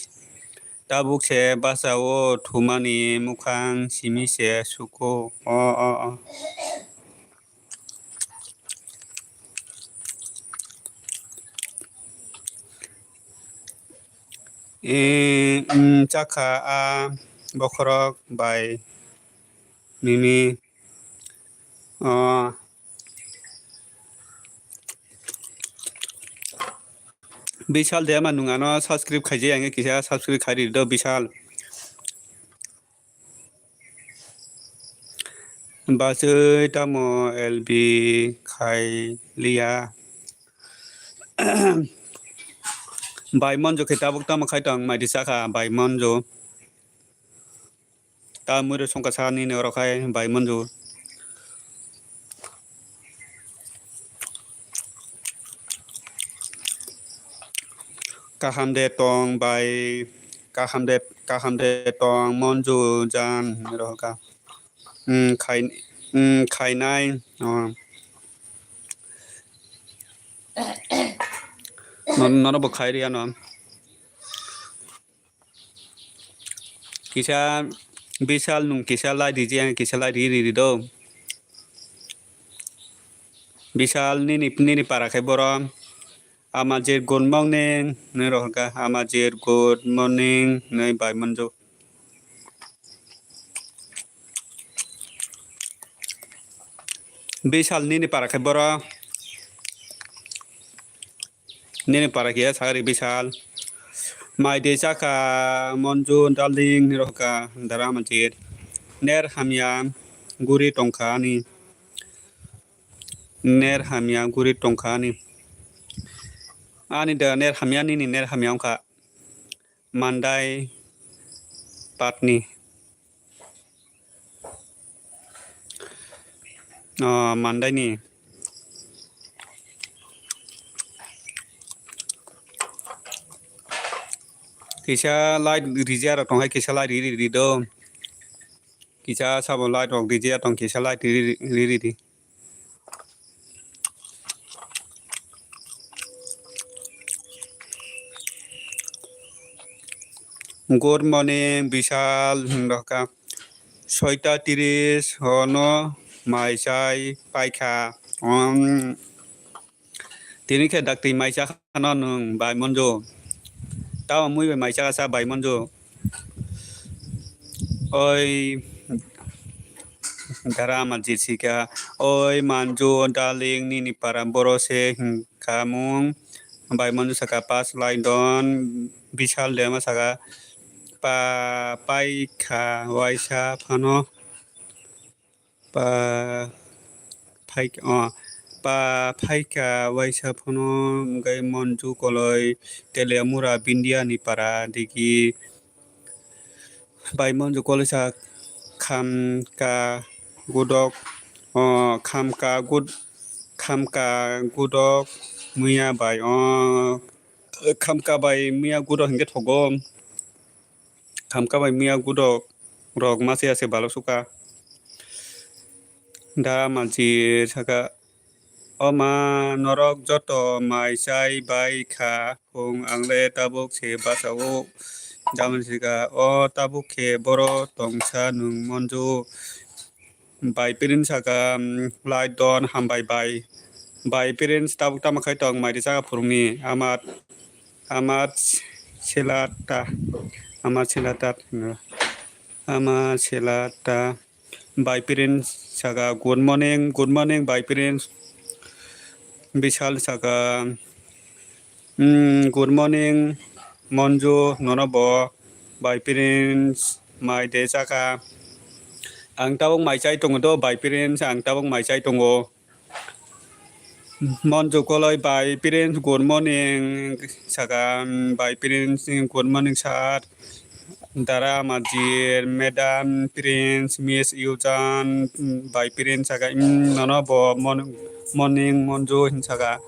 tabuk se basa o thumani mukhang simi se suko o o o. E, mm, chakha a bokhorok bai mimi. O Bishal de ama nung ano subscribe khaijai, ang kisa subscribe khairi do Bishal. Bachwi tamo L B khai liya. Bai monjo khe tabuk tamo khai tong mai di chakha bai monjo. Ta mui rok songkha sa nini oro khai bai monjo. Kaham de tong bai, kaham de, kaham de tong Monju jan, rohorka. Hmm, khai, hmm, khainai, oh. Non, nono bo khai ria no. Kisa Bishal nung kisa lai riji, ang kisa lai ri ri do. Bishal nini, nini para khai boro. Ama je good morning, nui rohorka. Ama je good morning, nui bai Monju. Bishal nini para khai boro. Nini para khe sagari Bishal. Mai de chakha Monju darling, nui rohorka dara majid. Ner hamya guri tongkha ani. Ner hamya guri tongkha ani. Ani da ner hamya nini ner hamya wngkha. Mandai patni. Oh, Mandai ni. Kisa light rija rok tonghai kisa light ri ri do. Kisa sabo light rok rija tong kisa light ri ri ri. Good morning, Bishal, hinrokha. Soita tiris hono mai chai paikha. Om. Tini khe dakti mai cha khano nwng bai Monju. Tamo mui bai mai cha sa bai Monju. Oi, dara ama jisika. Oi, Manju, darling, nini para boro se hinka mung. Bai Monju saka pas lai don. Bishal de ma saka pa paikha waisa phano. Pa phaikha, oh, pa phaikha waisa phano, hwnkhe Monju koloi Teliamura Bindia ni para digi. Bai Monju koloi sa khamka gudok, oh, khamka gud-, khamka gudok muya bai, oh, khamka bai muya gudok hwnkhe thogo. Khamka bai miya gudok rok mase ase balok suka. Da manchi saka, "O ma, norok joto mai chai bai kha, phung ang le tabuk se bachao." Da manchi saka, "O tabuk khe boro tongsa nwng Monju." Bai Prince saka, um, lai don hambai bai. Bai Prince tabuk tamo khai tong mai ri saka phurungni amat, amat selata, amat selata, amat selata. Bai Prince saka, "Good morning, good morning, Bai Prince." Bishal saka, "Hmm, good morning, Monju, nono bo Bai Prince mai de chakha." "Ang tabuk mai chai tongo do, Bai Prince, ang tabuk mai chai tongo." Monju koloi, "Bai Prince, good morning," saka, "Bai Prince, good morning, sir." Dara Majir, "Madam Prince, miss you, jan." Bai Prince saka, "Hmm, nono bo mon-, morning, Monju," hin saka.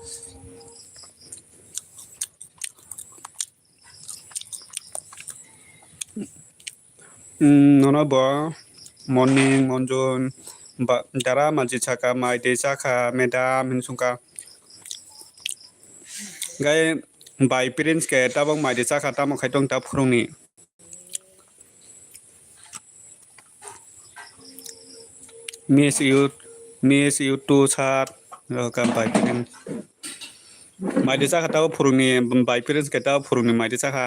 Hmm, nono bo morning, Monju, ba-, dara manchi saka, "Mai de chakha, madam," hin sungkha. Gai Bai Prince khe tabuk mai de chakha, tamo khai tong ta phurungni. "Miss you, miss you too, sir." Welcome, Bai Prince. Mai de chakha tabuk phurungni, Bai Prince khe tabuk phurungni mai de chakha.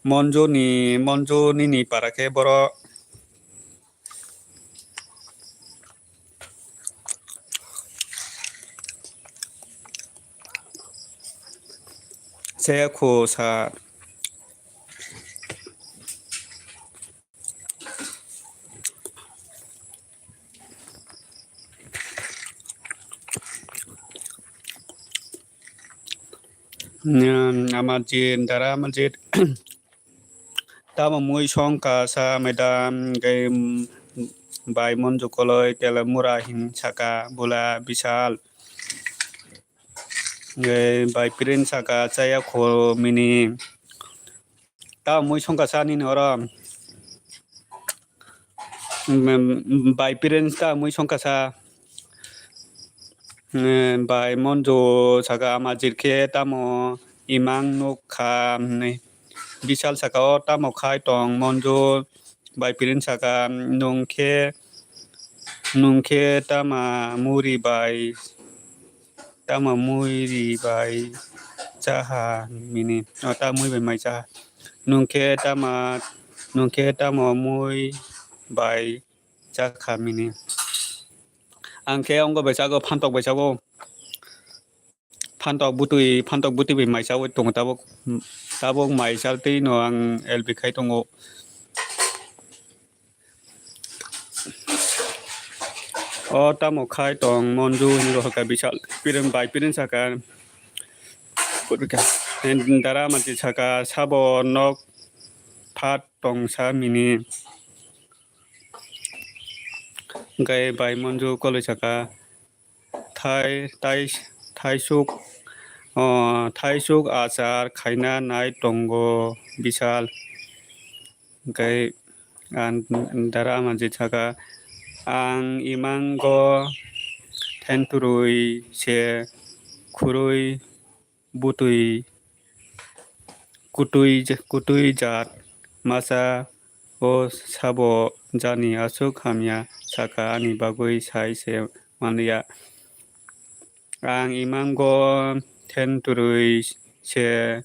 Monju ni, Monju nini para khe boro. Chaya kho sa. Hmm, ama jin, dara ama jin. Tamo mui song ka sa, madam, gai, mm, bai Monju koloi, tela mura hin saka, bula bisal. Hwnkhe bai Prince saka chaya kho mini. Ta mui songkha sa nini oro. Mm, bai Prince ta mui songkha sa. Mm, bai Monju saka ama jirkhe tamo imang nuk kha hwnwi. Bishal saka o tamo khai tong Monju. Bai Prince saka nungkhe, nungkhe tama muri bai, tama muri bai chaha mini. O, ta mui bai mai chaha. Nungkhe tama, nungkhe tamo mui bai chakha mini. Ang khe ongo bai chago, phantok bai chago. Phantok bwtwi, phantok bwtwi bai mai chawi tongo tabuk, tabuk mai chal twi no ang L B khai tongo. O tamo khai tong Monju hinwi rohorkha Bishal Prince bai Prince saka. Dara mati saka sabo nok phat tong sa mini. Hwnkhe bai Monju koloi saka. Thai, thai, thaisuk, o, thaisuk achar khaina nai tongo Bishal. Hwnkhe ang dara manjit saka, ang imango thenturwi se khurui bwtwi kutui, kutui jat masa o sabo jani aswk hamya saka ani bagwi sai se manliya. Ang imango thenturwi se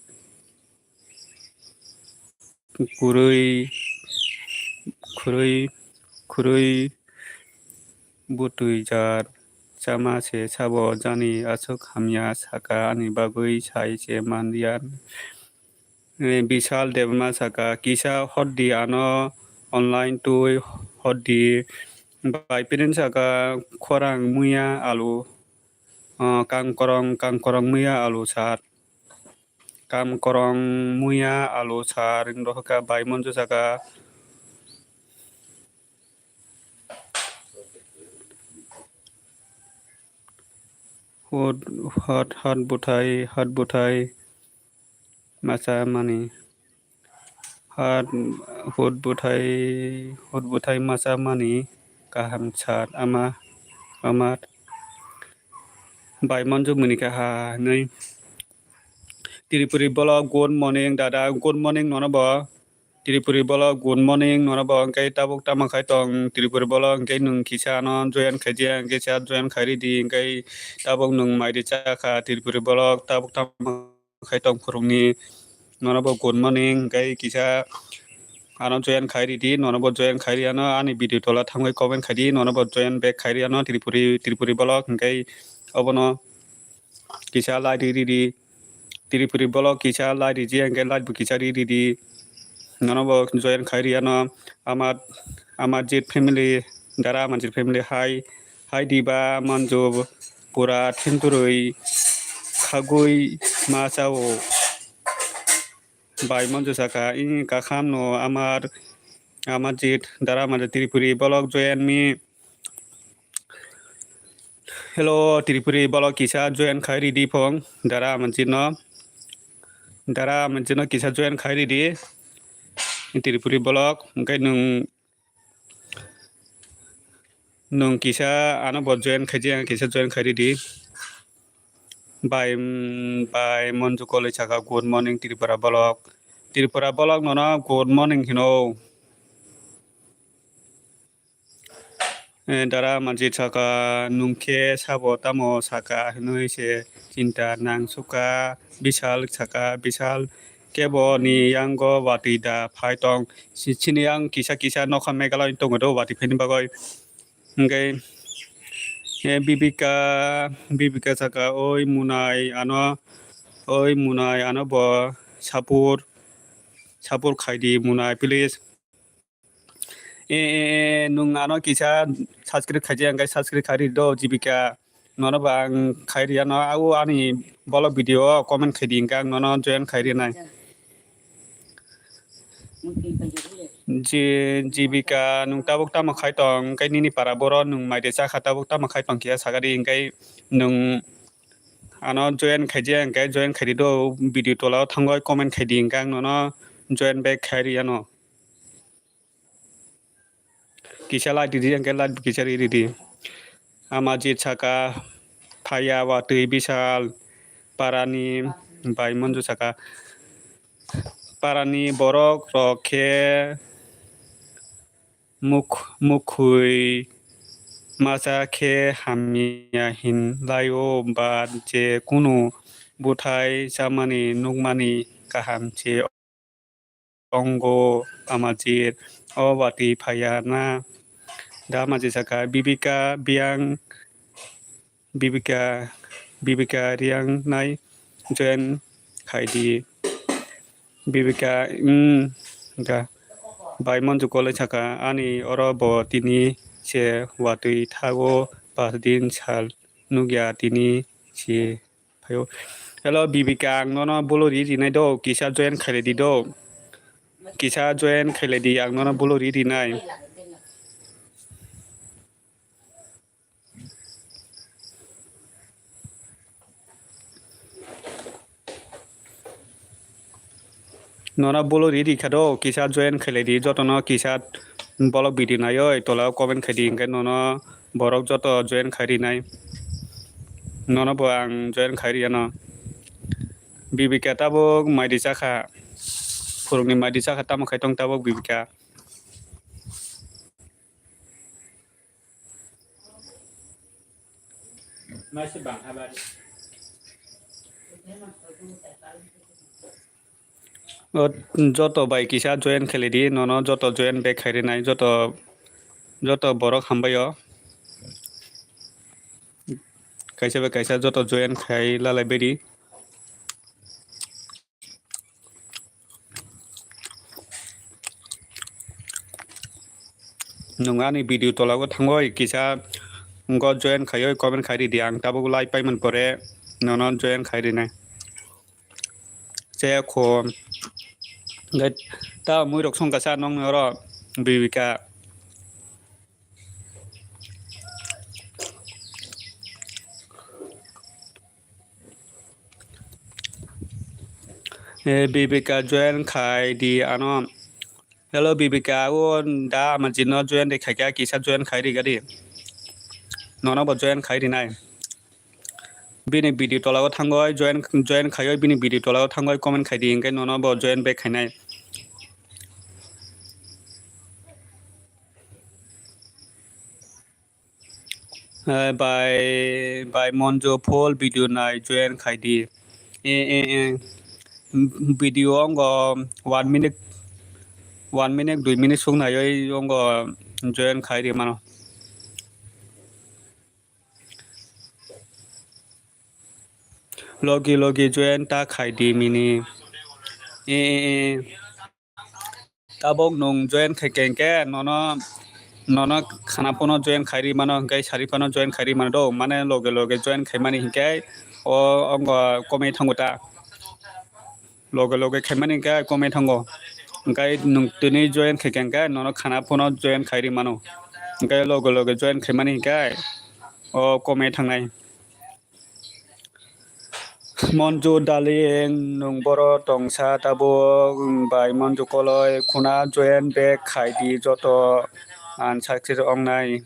khurui, khurui, khurui bwtwi jar chama se sabo jani aswk hamya saka ani bagwi sai se manliya. Eh, Bishal Debbarma saka, kisa hotdi ano online twi hotdi. Bai Prince saka, khorang muya alu, ah, kangkorong, kangkorong muya alu sar. Kangkorong muya alu sar, wng rohorkha bai Monju saka. Hot, hot, hot bwthai, hot bwthai masa mani. Hot, hot bwthai, hot bwthai masa mani kaham sat ama, ama bai Monju muni kaha hinwi. Tripuri vlog, good morning dada, good morning nono bo. Tripuri vlog, good morning nono bo. Hwnkhe tabuk tamo khai tong Tripuri vlog, hwnkhe nwng kisa ano join khaijak, hwnkhe sa join khairidi, hwnkhe tabuk nwng maidi chakha Tripuri vlog, tabuk tamo khai tong phurungni nono bo good morning, hwnkhe kisa ano join khairidi, nono bo join khairi ano ani video tola thangwi comment khaidi, nono bo join back khairi ano Tripuri, Tripuri vlog, hwnkhe obono kisa like ri ridi. Tripuri vlog kisa like riji, hwnkhe like bo kisa ri ridi. Nono bo join khairi ano ama, ama jit family, dara ama jit family hai, hai diba Monju pura thinturwi khagwi ma chao. Bai Monju saka, "Ih, kakham no amar, amar jit dara mare Tripuri vlog join me." Hello, Tripuri vlog kisa join khai ridi phong, dara manjit no. Dara manjit no kisa join khai ridi. Tripuri vlog, hwnkhe nwng, nwng kisa ano bo join khaijak, kisa join khai ridi. Bai, mm, bai Monju koloi saka, "Good morning, Tripura vlog." Tripura vlog nono good morning hino. Eh, dara manjit saka, "Nwng khe sabo tamo saka?" hinwi se chinta nang sukha. Bishal saka, "Bishal, kebo ni yango watwi da phai tong? Si-, chini yang kisa kisa nokha Meghalaya ni tongo do watwi phaini bagwi." Hwnkhe, eh, Bibika, Bibika saka, "Oi Munai ano, oi Munai ano bo sapur, sapur khaidi Munai please." Eh, eh, eh, nwng ano kisa subscribe khaijak, hwnkhe subscribe khai ridi do, Jibika. Nono bo ang khai riya no, o ani vlog video o comment khai di, hwnkhe ang nono join khai rinai. Ji-, Jibika, nwng tabuk tamo khai tong, hwnkhe nini para boro nwng mai de chakha, tabuk tamo khai tong kiya sakadi, hwnkhe nwng Ano join khaijak hwnkhe join khaidi do, video tola o thangwi comment khaidi hwnkhe ang nono join back khai riyano. Kisa like ridi, hwnkhe like kisa ridi. Amajit saka, phaiya watwi Bishal parani bai Monju saka, parani borok rok khe muk-, mukhwi masa khe hamya hin laio, ba je kunu bwthai chamani nukmani kaham se ongo Amajit, o watwi phaiya na? Da Amajit saka, Bibika biyang, Bibika, Bibika riyang nai join khaidi. Bibika, mm, ga, bai Monju kolai saka, ani oro bo tini se watwi thago, pas din sal nukya tini se phaio. Hello Bibika, ang nono bolori rinai do, kisa join khailai di do. Kisa join khailai di, ang nono bolori rinai. Nono bolori rikha do, kisa join khailai di, jotono kisa bolok video naioi, tola o comment khaidi, hwnkhe nono borok joto join khai rinai. Nono bo ang join khai riyano. Bibika tabuk maidi chakha, phurungni maidi chakha, tamo khai tong tabuk Bibika. O, joto bai kisa join khailai di, nono joto join back khai rinai, joto, joto borok hambai o. Kaisa bai kaisa joto join khai lalai baidi. Nwng ani video tola o thangoi kisa ngo join khaioi comment khai ridi, ang tabuk like paimani pore nono join khai rinai. Che kho hwnkhe ta mui rok song kasa nong oro Bibika. Eh, Bibika join khai di ano. Hello Bibika, o da Amajit no join de khaikha, kisa join khai ri gadi. Nono bo join khai rinai. Bini video tola o thangoi join, join khaioi bini video tola o thangoi comment khai di, hwnkhe nono bo join back khainai. Eh, bai, bai Monjo full video nai join khai di. Eh, eh, eh. Video ongo one minute, one minute, dui minute sung naioi ongo join khai ri mano. Logi logi join ta khai di mini. Eh, eh, eh. Tabuk nwng join khai khe hwnkhe nono, nono khana phano join khai ri mano, hwnkhe sari phano join khai ri mano do, mane loge loge join khai mani hwnkhe o ongo komai thango ta, loge loge khai mani hwnkhe komai thango, hwnkhe nwng tini join khai khe hwnkhe nono khana phano join khai ri mano, hwnkhe loge loge join khai mani hwnkhe o komai thangnai. Monju darling, nwng boro tongsa tabuk, bai Monju koloi khuna join back khai di joto unsubscribe ongnai.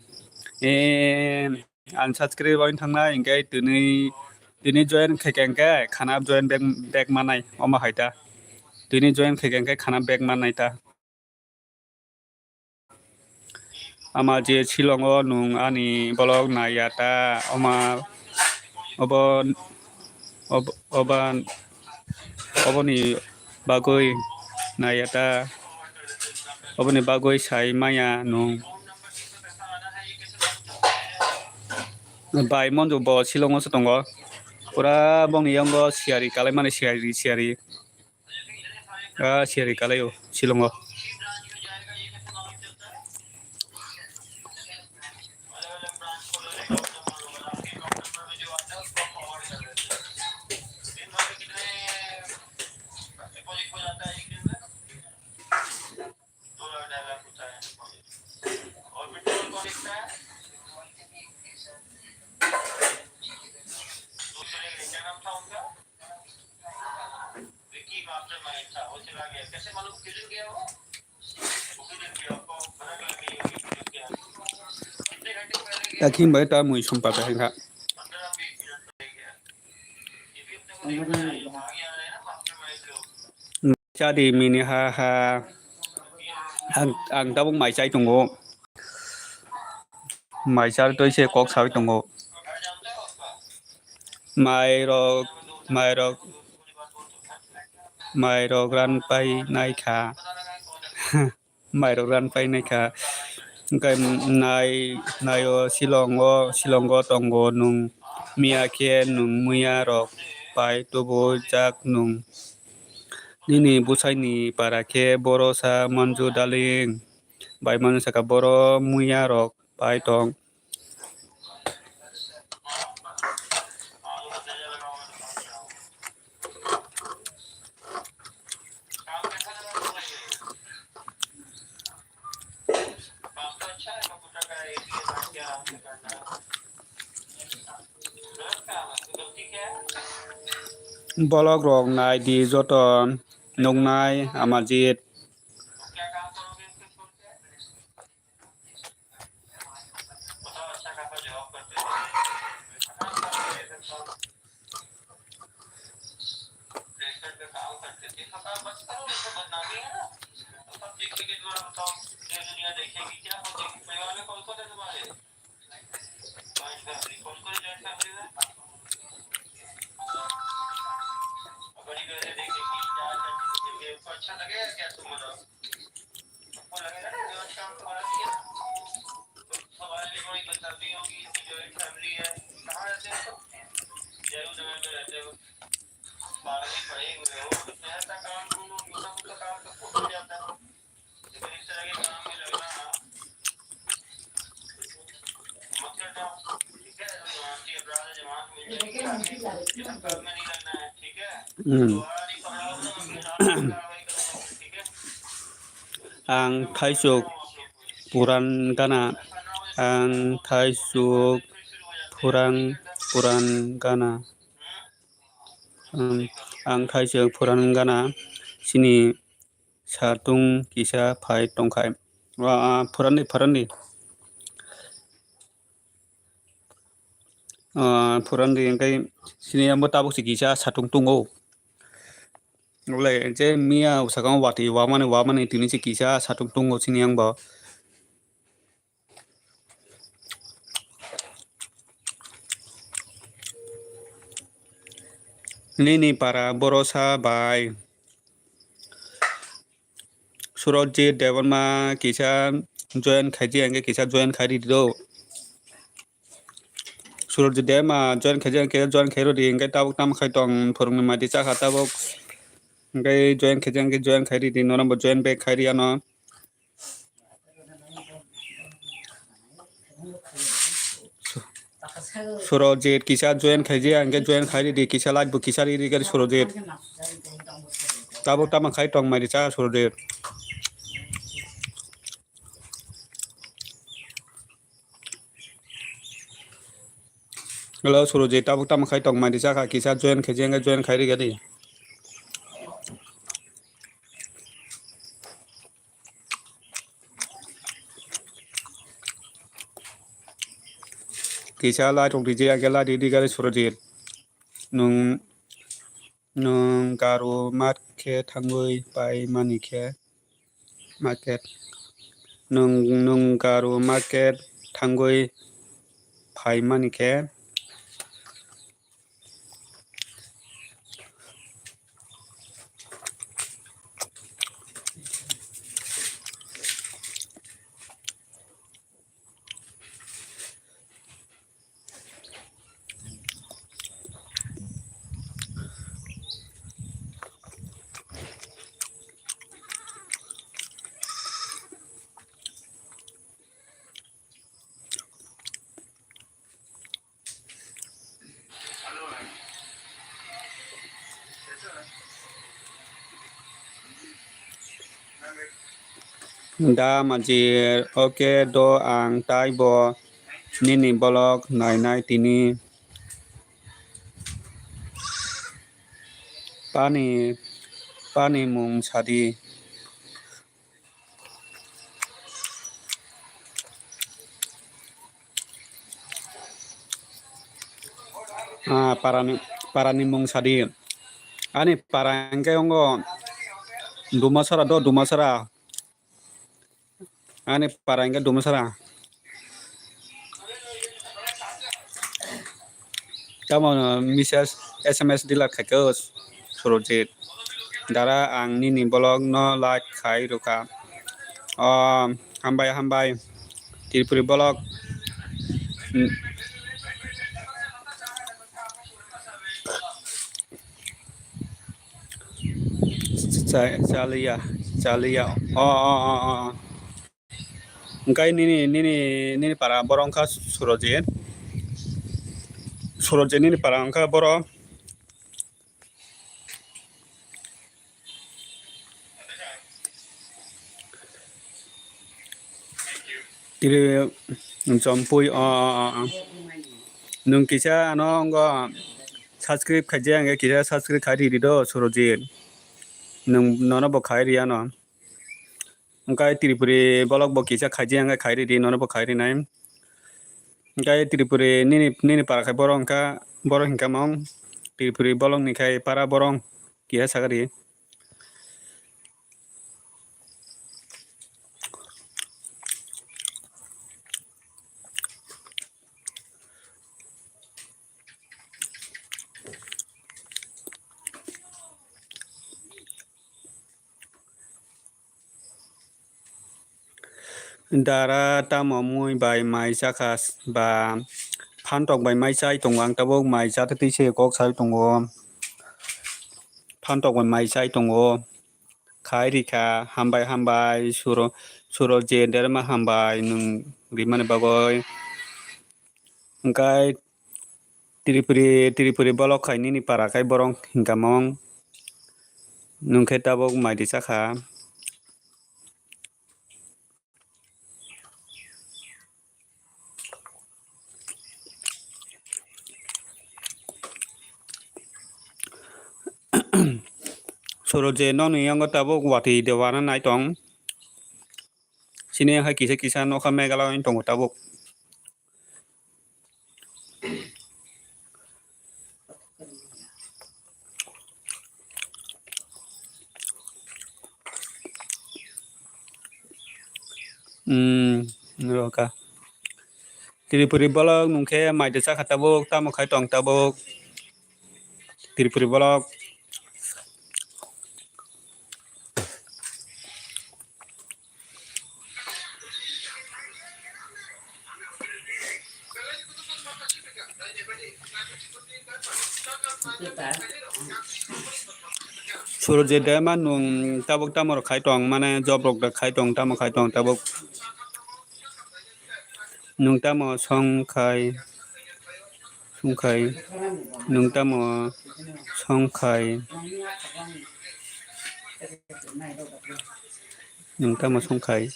Eh, unsubscribe ong thangnai, hwnkhe tini, tini join khai khe hwnkhe khana join back, back manai, omo hai ta. Tini join khai khe hwnkhe khana back manai ta. Ama je Shillong o nwng ani vlog naiya ta, oma obo, ob-, oba, oboni bagwi naiya ta, oboni bagwi sai maya nwng. Bai Monju bo Shillong o se tongo, pura bongni yango siyari kalaimani siyari siyari. Ah, siyari kalai o, Shillong o. Takhim bai ta mui sum pata hingkha. Chadi mini ha ha. Ang, ang tabuk mai chai tongo. Mai char twi se kok sawi tongo. Mai rok, mai rok, mai rok ran pai nai kha. Mai rok ran pai nai kha. Hwnkhe nai, nai o Shillong o, Shillong o tongo nwng miya khe nwng muya rok pai tubu jak nwng. Nini bwsai ni para khe boro sa manju darling. Bai mano saka boro muya rok pai tong. Bolok rok nai di joto nuknai Amajit. Hmm. Ang thaisuk puran gana, ang thaisuk puran, puran gana, ang, ang thaisuk puran gana, sini satung kisa phai tongkhai. Wa, phuran di, phuran di. Ah, phuran di, hwnkhe sini ang bo tabuk se kisa satung tongo. Wle je miya usakang watwi wamani, wamani tini se kisa satung tongo sini ang bo. Nini para borosa bai. Surojit Debbarma kisa join khaiji, hwnkhe kisa join khai ridi do. Surojit Debbarma join khaiji, hwnkhe join khai ridi, hwnkhe tabuk tamo khai tong, phwrwngni mati chakha tabuk. Hwnkhe join khaiji, hwnkhe join khai ridi, norokbo join back khai riyano. Surojit kisa join khaiji, hwnkhe join khai ridi, kisa like bo kisa ridi gari Surojit. Tabuk tamo khai tong mai ri cha Surojit. Hello Surojit, tabuk tamo khai tong mai ri cha kha, kisa join khaiji, hwnkhe join khai ridi gari. Kisa like rok riji, hwnkhe like ridi gari Surojit. Nwng, nwng Garo mat khe thangwi pai mani khe market. Nwng, nwng Garo market thangwi phai mani khe. Da majir, oke do ang taibo nini bolok nainai tini. Pani, pani mung sadi. Ah, parani, parani mung sadi. Ani para hingke ongo Dumasara do, Dumasara. Ani para hingke Dumasara. Tamo message S M S delete khaikhe Surojit. Dara ang nini vlog no like khai rwkha. Oh, hambai, hambai. Tripuri vlog. Hmm. Cha-, chaliya, chaliya. Oh, oh, oh, oh. Hingke nini, nini, nini para borok wngkha Surojit. Surojit nini para wngkha borok. Tiri Jompui, o, o, o, o. Nwng kisa ano wngkha subscribe khaijak, hingke kisa subscribe khai ridi do, Surojit. Nwng, nono bo khai ri ano. Hingke Tripuri vlog bo kisa khaijak, hingke khai ridi, nono bo khai rinai. Hingke Tripuri nini, nini para khai borok hingka, borok hingka mong. Tripuri vlog ni khai para borok kisa sakari. Dara tamo mui bai mai chakha ba phantok bai mai chai tongo, ang tabuk mai chatwi se kok sai tongo, phantok bai mai chai tongo. Khai rikha, hambai, hambai, Suro, Surojit derma hambai, nwng rimani bagwi. Hingke Tripuri, Tripuri vlog khai nini para khai borok hingka mong. Nwng khe tabuk mai ri chakha. Surojit nokni yango tabuk watwi dewana nai tong. Chini hai kisa kisa nokha Meghalaya wng tongo tabuk. Hmm, roka. Tripuri vlog nwng khe mai de chakha tabuk, tamo khai tong tabuk. Tripuri vlog. Surojit de ma nwng tabuk tamo rok khai tong, mane job rok da khai tong, tamo khai tong tabuk. Nwng tamo song khai, song khai, nwng tamo song khai, nwng tamo song khai.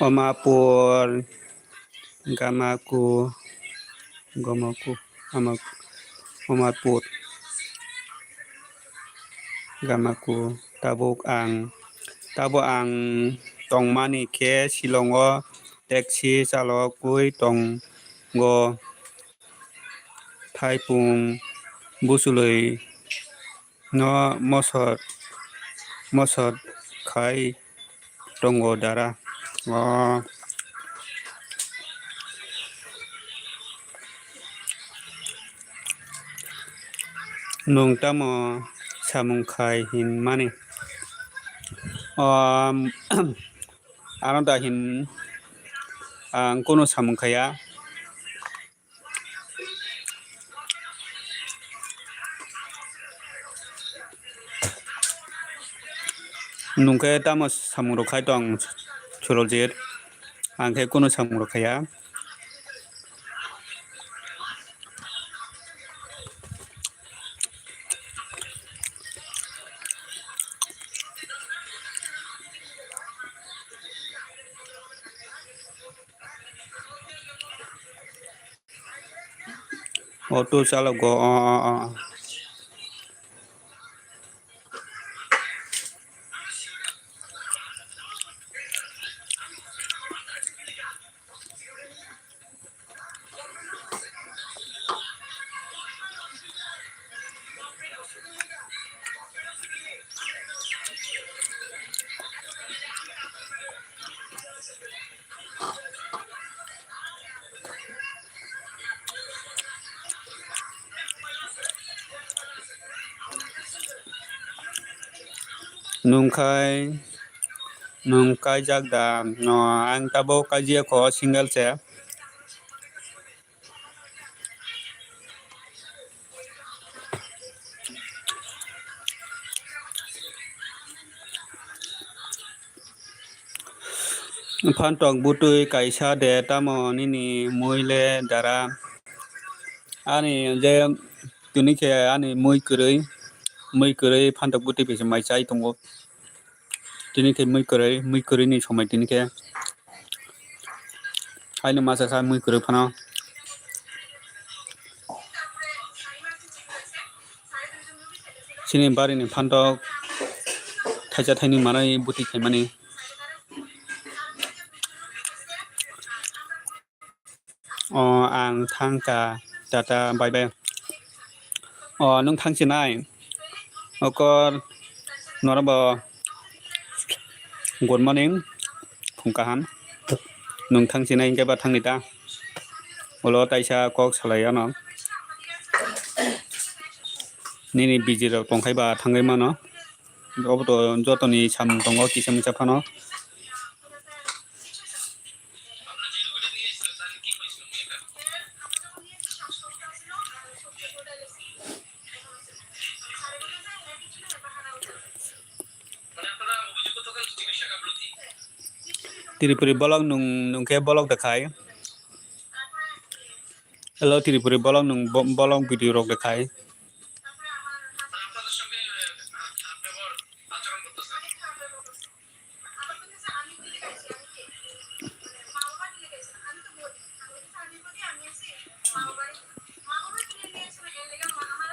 Omapur, Gamaku, Gomoku, Amak-, Omapur, Gamaku, tabuk ang, tabuk ang tongmani khe Shillong o taxi chalogwi tongo. Thaipung buchulwi no mosor, mosor khai tongo dara. O. Nwng tamo samung khai hinmani? O, ano da hin, ang kunu samung khaya. Nwng khe tamo samung rok khai tong, Surojit? Ang khe kunu samung rok khaya. Auto chalogo, o, o, o. Nwng khai, nwng kaijak da? No, ang tabuk kaijak kho, single se. Phantok bwtwi kaisa de tamo nini mui le dara? Ani je tini khe ani mui kwrwi, mui kwrwi phantok bwtwi bai se mai chai tongo. Tini khe mui kwrwi, mui kwrwi ni somoi tini khe. Haino masa sa mui kwrwi phano. Chini bari ni phantok thaisa thaini manwi bwtwi khaimani. O, ang thang kha, tata, bye bye. O, nwng thang sinai? Oko norok bo good morning, phung kaham. Nwng thang sinai hinkhe ba thangni ta? Ulo taisa kok salai ano. Nini busy rok tongkhai ba thangwi mano. Obo to jotoni samung tongo kisa misa phano. Tripuri bolong nung, nung khe bolok de khai. Hello, Tripuri bolong nung bo-, bolong video rok de khai.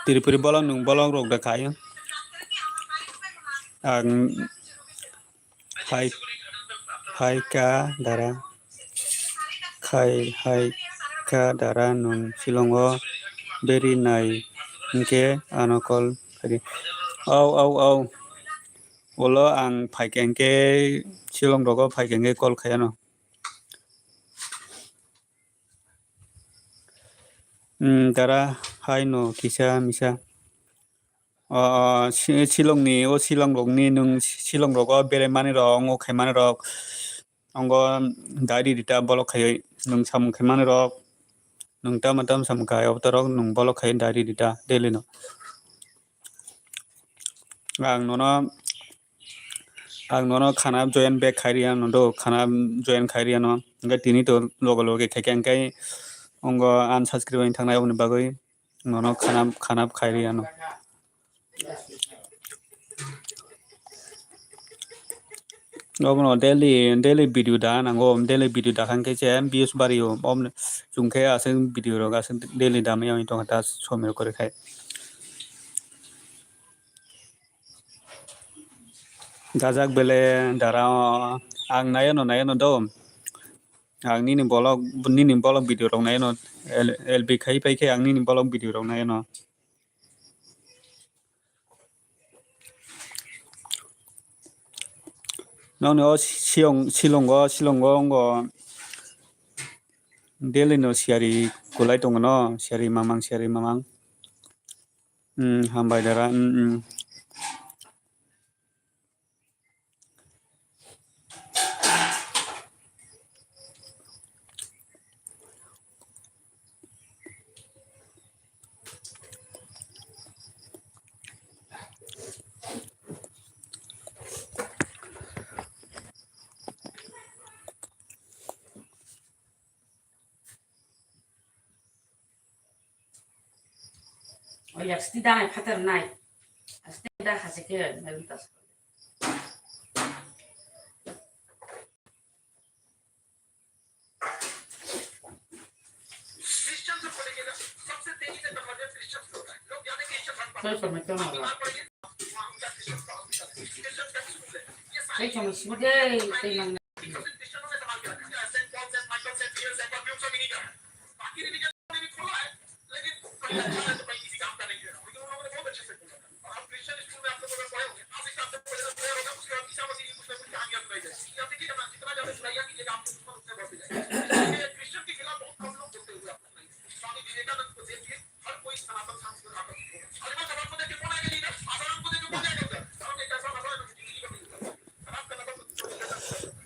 Tripuri bolong nung bolong rok de khai. Ang hai, hai kha dara, khai hai kha dara, nung Shillong o beri nai hinkhe ano call khaidi. Au, au, au. Ulo ang phaikha hinkhe, Shillong rogo phaikha hinkhe call khai ano. Hmm, dara hai no kisa misa. O, o, si-, Shillong ni, o Shillong rok ni, nwng Shillong rogo berai mani rok, ongo khai mani rok, ongo diary rita bolok khaiwi nwng samung khai mani rok, nwng tama tama samung khai, obo to rok nwng bolok khai diary rita daily no. Ang nono, ang nono khana join back khai riya no do, khana join khai riya no. Hinkhe tini to loge loge khaikha hinkhe ongo unsubscribe wng thangnai, oboni bagwi nono khana, khana khai riya no. Obono daily, daily video da nango, daily video da khan khe se views bario, oboni chwng khe aswk video rok aswk daily da maya wng tongkha ta somoi rok kwrwi khai. Gajak bele dara o, ang nai ano, nai ano do. Ang nini bolok, nini bolok video rok nai ano, L-, L B khai pai khe ang nini bolok video rok nai ano. Nokni o Shillong, Shillong o, Shillong o ongo daily no siyari kwlai tongo no, siyari mamang, siyari mamang. Hmm, hambai dara, hmm, hmm. O yak siti danai phatar nai. Aste da khasi khe mai utas.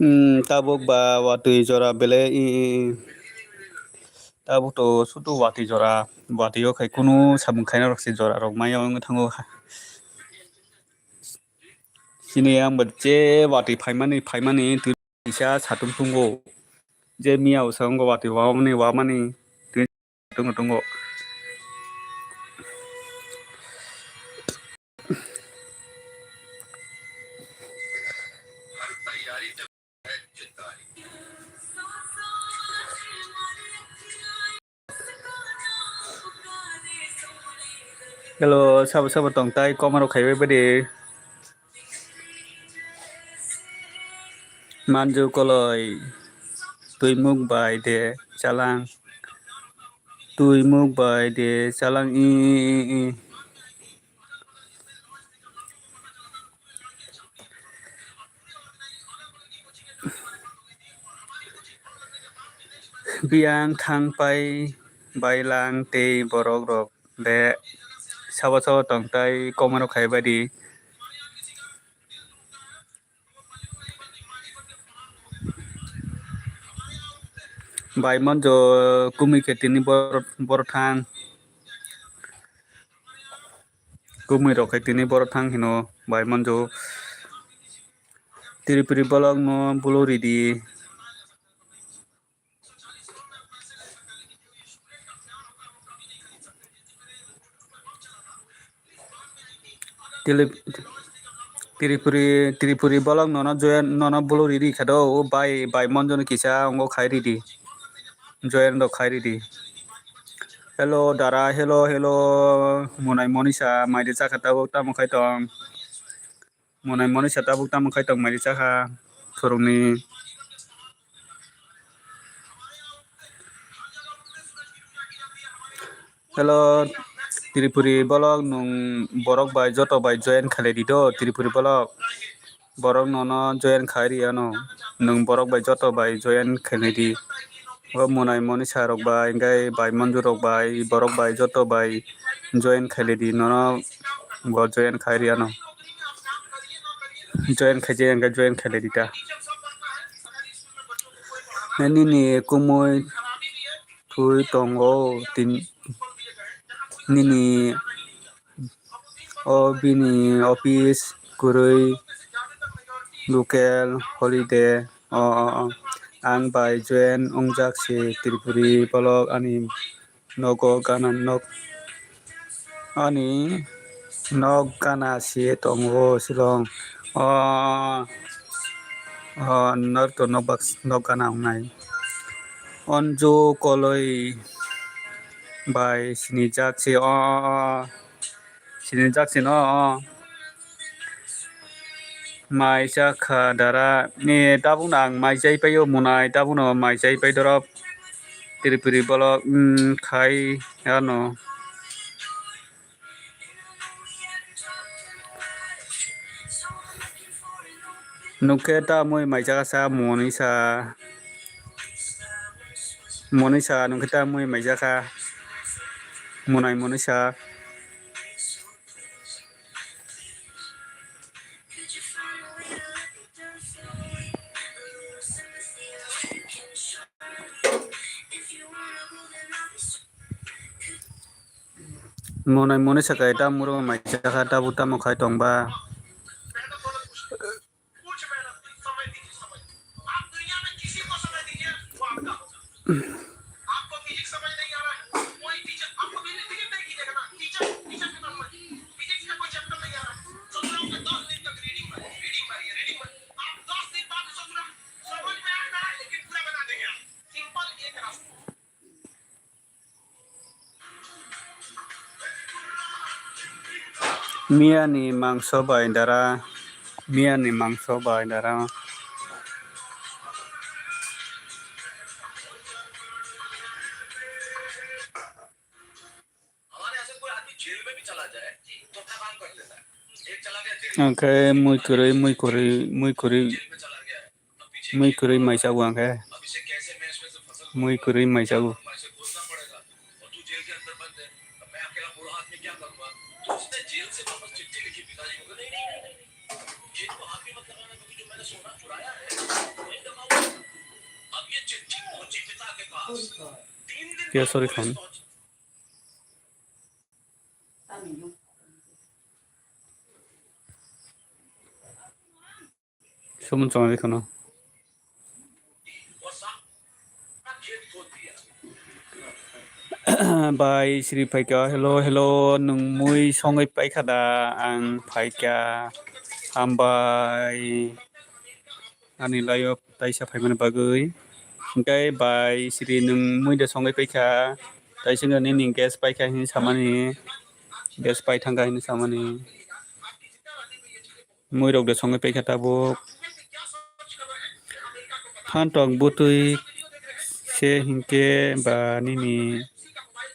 Hmm, tabuk ba watwi jora belai, i, i, i. Tabuk to sudu watwi jora, watwi o khai kunu samung khaina rok se jora rok maya wng thango. Chini yang ba je watwi phaimani, phaimani twi kisa satung tungo. Je miya o sa wngkha watwi wamani, wamani. Tongo, tongo. Hello, sabo sabo tong tai, komarok khaibai badi. Manju koloi, twimuk bai de chalang. Twimuk bai de chalang i, i, i, i. Biyang thang pai bai lang tei borok rok de sabo sabo tong tai komarok khaibai di. Bai manjo kumui khe tini bor-, borok thang. Kumui rok khe tini borok thang hino bai manjo. Tripuri bolok no bulu ridi. Tili-, Tripuri, Tripuri bolok nono join, nono bulu ridi kha do, o bai, bai monjoni kisa ongo khai ridi. Join rok khai ridi. Hello, dara, hello, hello. Monai Monisa, mai de chakha tabuk tamo khai tong. Monai Monisa tabuk tamo khai tong mai de chakha. Khoroknwi. Hello, Tripuri bolok, nwng borok bai joto bai join khlai di do, Tripuri bolok. Borok nono join khai ri ano. Nwng borok bai joto bai join khlai di. O Monai Monisa rok bai, hingkhai bai Monju rok bai, borok bai joto bai join khlai di. Nono bo join khai ri ano. Join khai je, hingkhai join khlai di ta. Nini kumui thui tongo tin-, nini o bini office kwrwi local holiday o, o, o. Ang bai join wngjak se Tripuri bolok ani nogo gana nok ani nok gana se tongo Shillong o, o norok to nok bak nok gana wngnai. Onju koloi bai sinijak se o, o, o. Sinijak se no o. Mai chakha dara. Ni tabuk no ang mai chai paio Monai, tabuk no mai chai pai dorop. Tripuri bolok, mm, khai ano. Nukhe ta mui mai chakha sa Monisa. Monisa nukhe ta mui mai chakha. Monai Monisa. Monai Monisa kai ta muro mai chakha tabuk tamo khai tong ba. Miyani mangso bai dara, miyani mangso bai dara. Hwnkhe mui kwrwi, mui kwrwi, mui kwrwi, mui kwrwi mai chago hwnkhe. Mui kwrwi mai chago. Sorry, phone. Sumun chongnai kheno. Bai Sri phaikha, hello, hello, nwng mui songwi paikha da? Ang phaikha, hambai. Ani live o taisa phaimani bagwi. Hwnkhe bai Sri nwng mui da songwi paikha? Taisa nini gas paikha hinwi samani, gas pai thangkha hinwi samani. Muirok de songwi paikha tabuk. Phantok bwtwi se hinkhe ba nini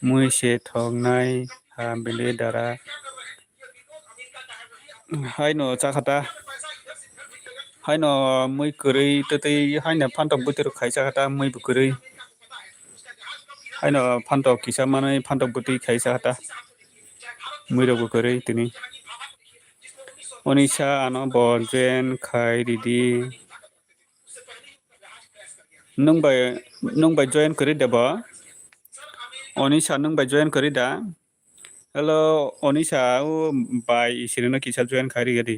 mui se thoknai ha bele dara. Haino chakha ta. Haino mui kwrwi twtwi haino phantok bwtwi rok khai chakha ta, mui bo kwrwi. Haino phantok kisa manwi phantok bwtwi khai chakha ta. Mui rok bo kwrwi tini. Onisa ano bo join khai ridi. Nwng bai, nwng bai join kwrwi da bo? Onisa nwng bai join kwrwi da? Hello, Onisa, o bai Isrino kisa join khai rigadi.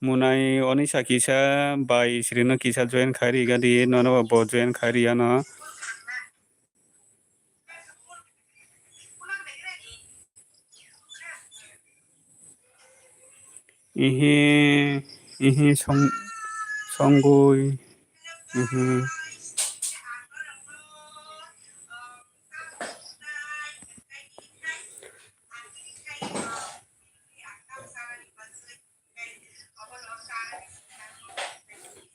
Munai Onisa kisa bai Isrino kisa join khai rigadi, nono bo join khai riyano. Ihi, ihi song, songwi, ihi.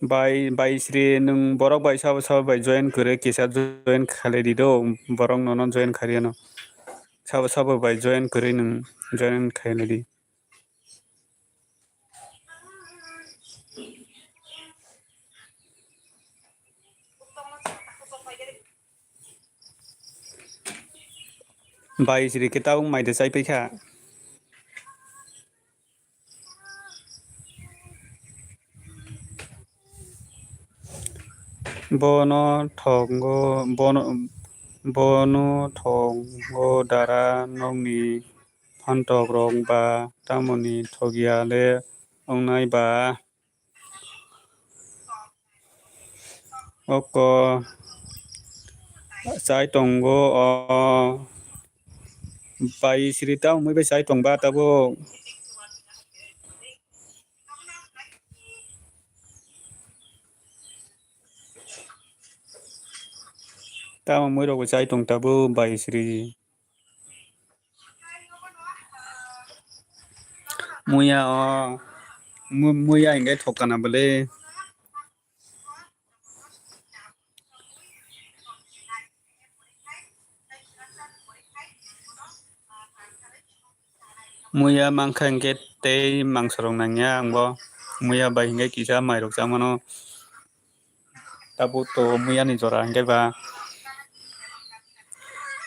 Bai, bai Sri, nwng borok bai sabo sabo bai join kwrwi, kisa join khalai di do, borok nono join khariyano. Sabo sabo bai join kwrwi nwng join khailai di. Bai Sri khe tabuk mai de chai paikha. Bono thongo, bono, bono thongo dara nokni phantok rok ba tamoni thokya le wngnai ba? Oko chai tongo o. Bai Sri ta wngwi bai chai tongba tabuk. Tamo mui rok bo chai tong tabuk bai Sri. Muya o, mu-, muya hinkhe thokana bwle. Muya mankha hinkhe tei mangsorok nangya ang bo. Muya bai hinkhe kisa mairok chamano. Tabuk to muyani jora hinkhe ba.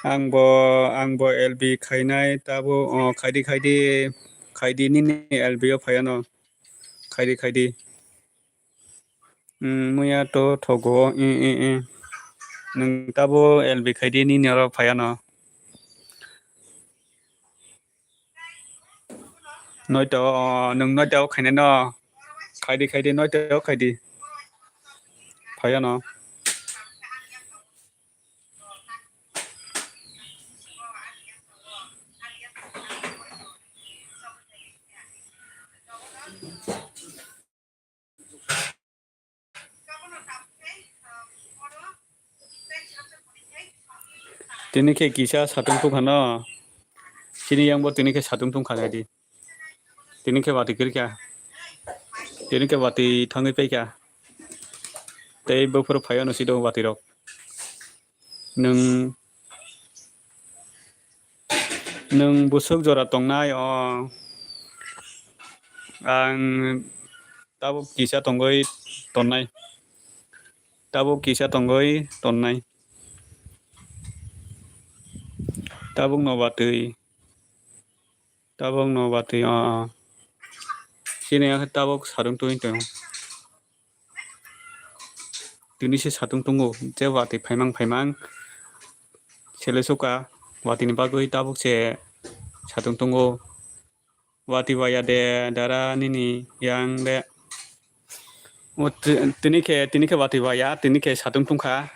Ang bo, ang bo L B khainai tabuk, o, khaidi, khaidi, khaidi nini L B o phaiano. Khaidi, khaidi. Mm, muya to thogo, i, i, i. Nwng tabuk L B khaidi nini oro phaiano. Noita o, nwng noita o khainai no. Khaidi, khaidi, noita o khaidi. Phaiano. Tini khe kisa satung phuk hano. Chini yang bo tini khe satung tungkha naidi. Tini khe watwi kwrwikha. Tini khe watwi thangwi paikha. Tei buphuru phaiya no sido watwi rok. Nwng, nwng busuk jora tongnai o. Ang tabuk kisa tongwi tonnai. Tabuk kisa tongwi tonnai. Tabuk no watwi. Tabuk no watwi o. Chini ya khe tabuk satung tungwi tongo. Tini se satung tungo, je watwi phaimang phaimang sele suka, watwi ni bagwi tabuk se satung tungo. Watwi waya de dara nini yang de. O ti-, tini khe, tini khe watwi waya, tini khe satung tungkha.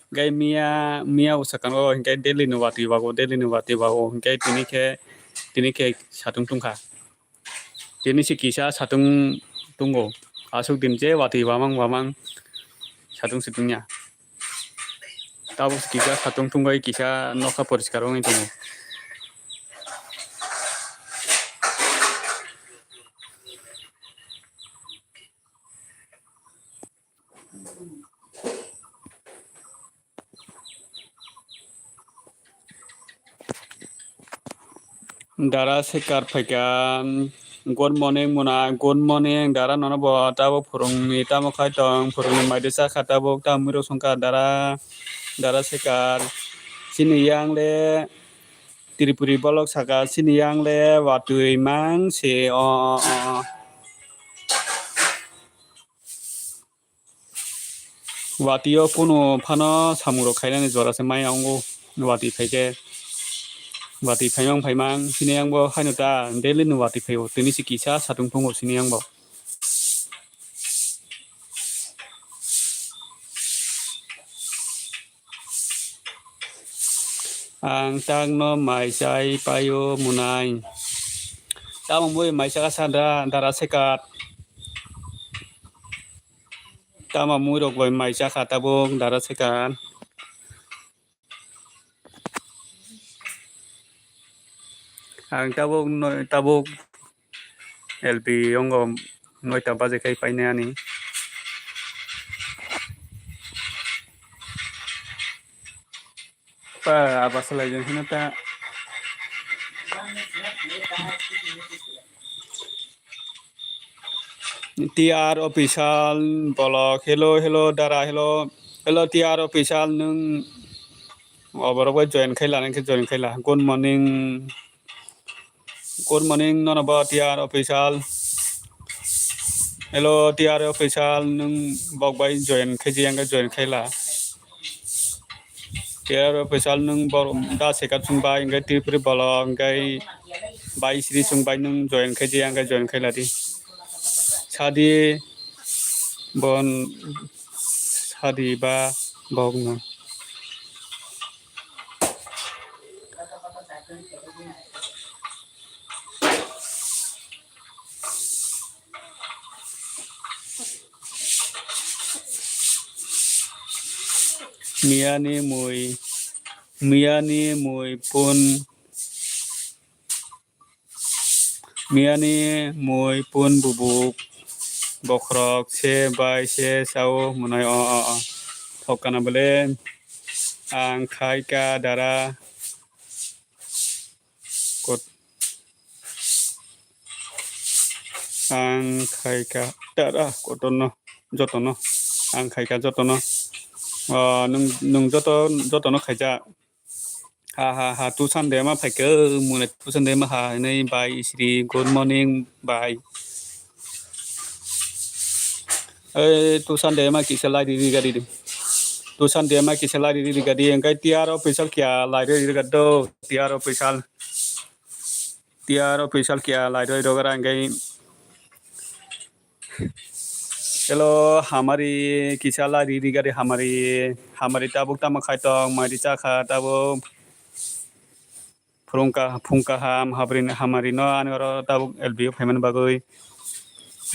Hinkhe miya, miya o swkango hinkhe daily no watwi wago, daily no watwi wago. Hinkhe tini khe, tini khe satung tungkha. Tini se kisa satung tungo. Aswk din je watwi wamang wamang satung se tungya. Tabuk se kisa satung tungwi kisa nokha poriskar wngwi tongo. Dara Sekar phaikha. Good morning muna, good morning dara, nono bo tabuk phwrwngni tamo khai tong, phwrwngni maidi chakha tabuk, tamo muirok songkha dara, dara Sekar. Chini yang le Tripuri bolok saka, chini yang le watwi mang se o, o, o. Watwi o kunu phano samung rok khainani jora se maya wngo. Watwi phaikhe, watwi phaimang phaimang sini yang bo haino ta daily no watwi phaio, tini se kisa satung phungo sini yang bo. Ang tangno mai chai paio munai. Tamo mui mai chaka sandra dara sekat. Tamo mui rok bai mai chakha tabuk dara sekat. Ang tabuk noi, tabuk L P ongo noita baje khai painai ani. Pa aba salai jeng hino ta. T R official bolok, hello, hello, dara, hello, hello, T R official, nwng oborok bai join khai la, nang khe join khai la. Good morning, good morning, nono bo T R official. Hello, T R official, nwng bok bai join khai, jiyang khe join khai la. T R official nwng bor da seka chwng bai, hwnkhe Tripuri bolok, hwnkhe bai sri chwng bai nwng join khai di, ang khe join khai ladi. Sadi bon sadi ba bok no. Miyani mui, miyani mui pun, miyani mui pun bubuk, bokhorok se bai se sao mwnai o, o, o. Thok kana bole ang khai ka dara. Kot-, ang khaika tara kotorno jotono, ang khaika jotono. O, nwng, nwng joto, jotono khaijak. Ha, ha, ha, tusan de ma phaikhe, mune tusan de ma ha, hinwi bai sri, good morning, bai. Ei, tusan de ma kisa lai riri gari di. Tusan de ma kisa lai riri gari, engkai T R official kya lai riri gari do, T R official. T R official kya lai riri gari engkai. Hello, hamari kisa lai riri gari hamari, hamari tabuk tamo khai tong, mai ri cha kha tabuk. Phung kaham, phung kaham, hamari no ani oro tabuk L B o phaimani bagwi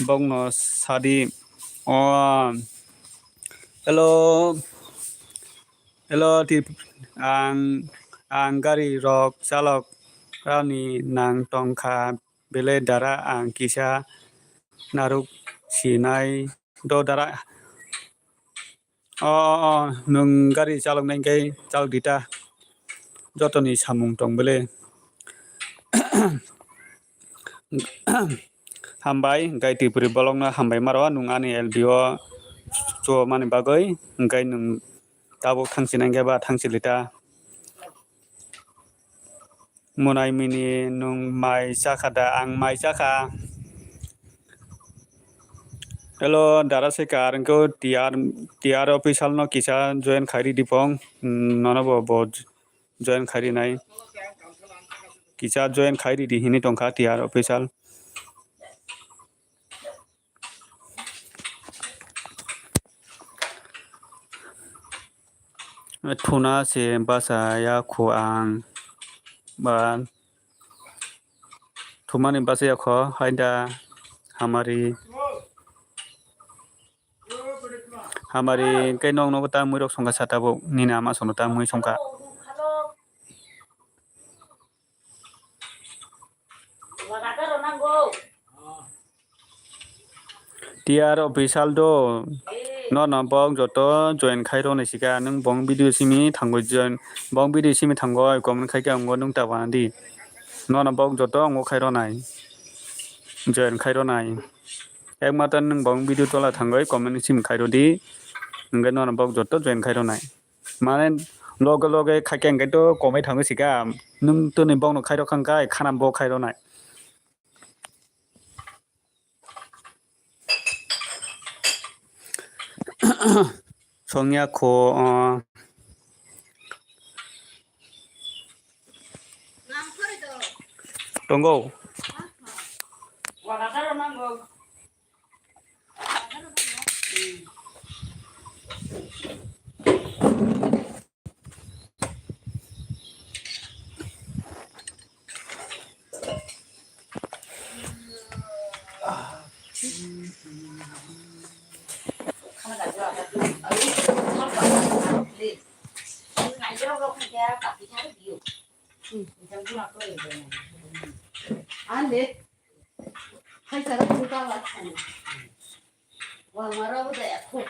bokno sadi. O, hello, hello, tip-, ang, ang gari rok chalok, Rani nang tongkha belai dara ang kisa narwk sinai do dara. O, o, o, nwng gari chaloknai khe chalok di ta. Jotoni samung tong bele. Hambai, hwnkhe Tripuri bolongno hambai maro, nwng ani L B o chuwamani bagwi, hwnkhe nwng tabuk thangsinai khe ba thangsi lita. Monai mini nwng mai chakha da? Ang mai chakha. Hello, Dara Sekar, hwnkhe T R, T R official no kisa join khai ridi pong. Hmm, nono bo, bo join khai rinai. Kisa join khai ridi hini tongkha T R official. Thuna se basa ya kho ang ba thumani basa ya kho hai da hamari. Hamari khe nok nogo ta muirok songkha sa tabuk nini ama sono ta mui songkha. T R official do. No, no, bong joto join khai rw nai sika. Nwng bong video simi thango join. Bong video simi thango comment khai khe ang nwng ta wana di. No, no, bong joto ang khai rw nai. Join khai rw nai. Ek mata nwng bong video tola thango comment simi khai rw di. Hwnkhe no, no, bong joto join khai rw nai. Mane loge loge khaikhe hwnkhe to komai thango sika. Nwng toni bongno khairok kha hwnkhe khana bo khairok nai. Songya kho, o. Tongo. Ande. Hai cara buka lah sana. Wah, marah udah ya, kok.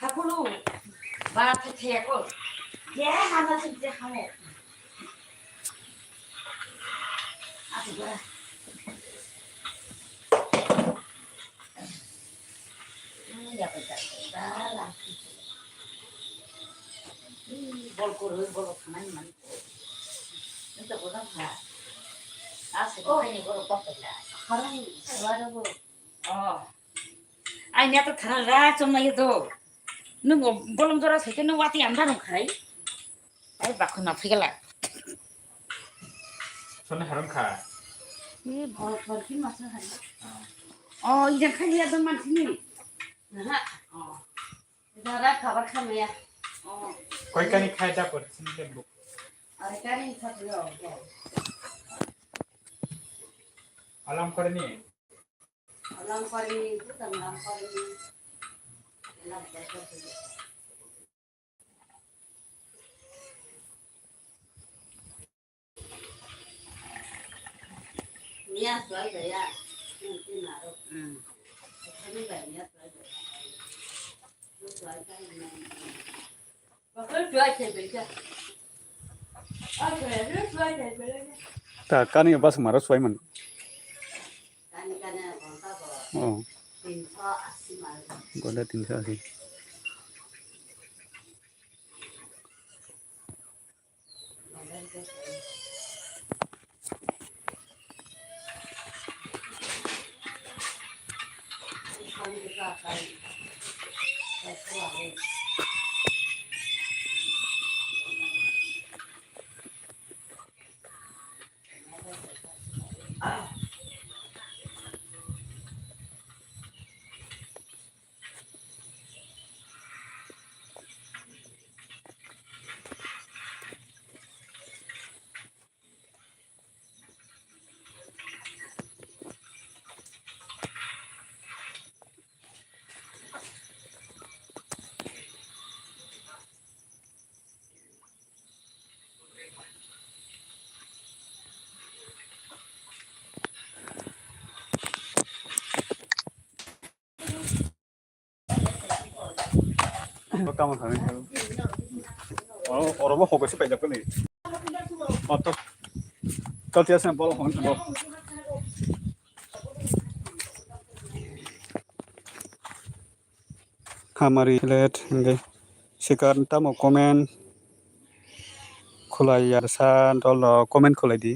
Hakulu ba thaya ko. Ya hana sih je hamo. Aku ba. Ya ba ba la. Bol kuru bol khanai man. Ito ko na ha. Ase ko ni bol ko pela. Harang wara bo. Oh. Ai, niya to thara ra chom na yedo. Nung bolong jora sete nung wati anda nung khai. Ai, bakho na phigala. Sone haram kha. Ni bol bol ki mas hai. Oh, ija khai ya do man sini. Aha. Oh. Ija ra khabar kha maya. Oh. Koi kani khai da por sini ke buk. Are kani kha yo. Alam kore ni. Ta kani bas maro suai man. Oh. Goda tinso asi. Tamo thani. Oro, oro bo hobo se paijak ni. Oto. Kal tiya sen bol hon bol. Hamari let hingke sikar tamo comment khulai ya sa dol rok comment khulai di.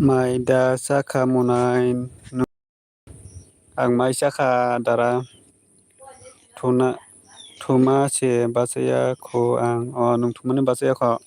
Mai da sakha munai. Ang mai sakha dara. Thuna, thuma se bachaya kho ang. O, nwng thumani bachaya kho.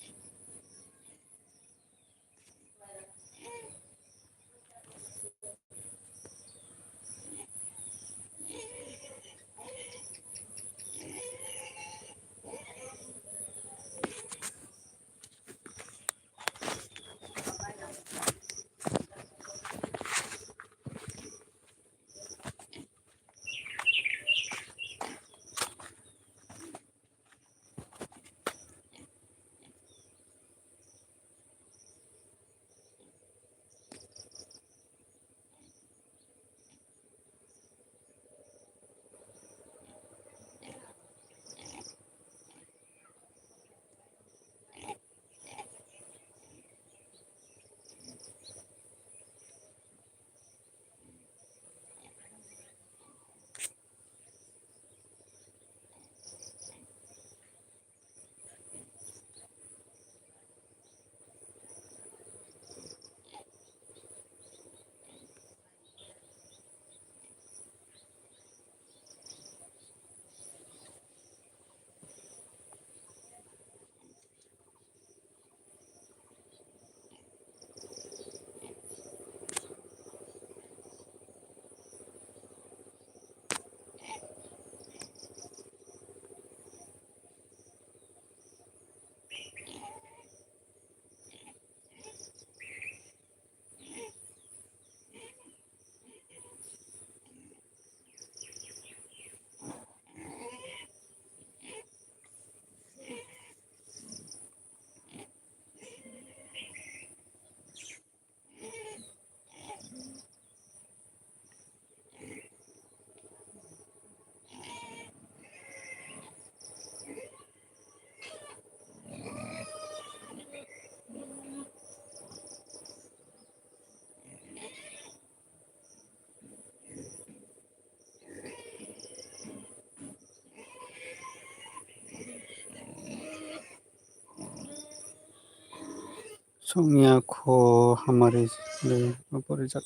Tongya kho hamari le porijak.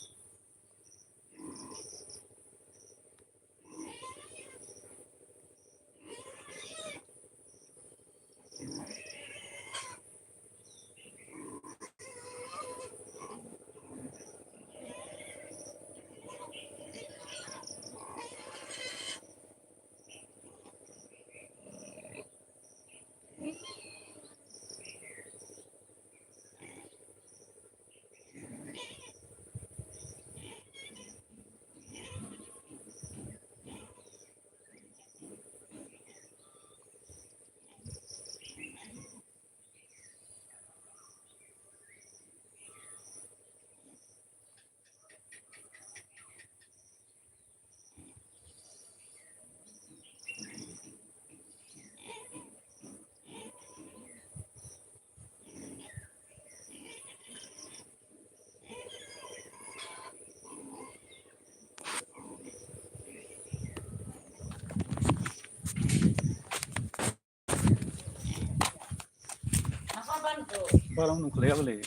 Barang nung khlai abole.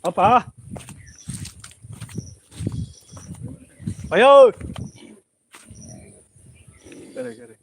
Apa? Ayo. Kare, kare.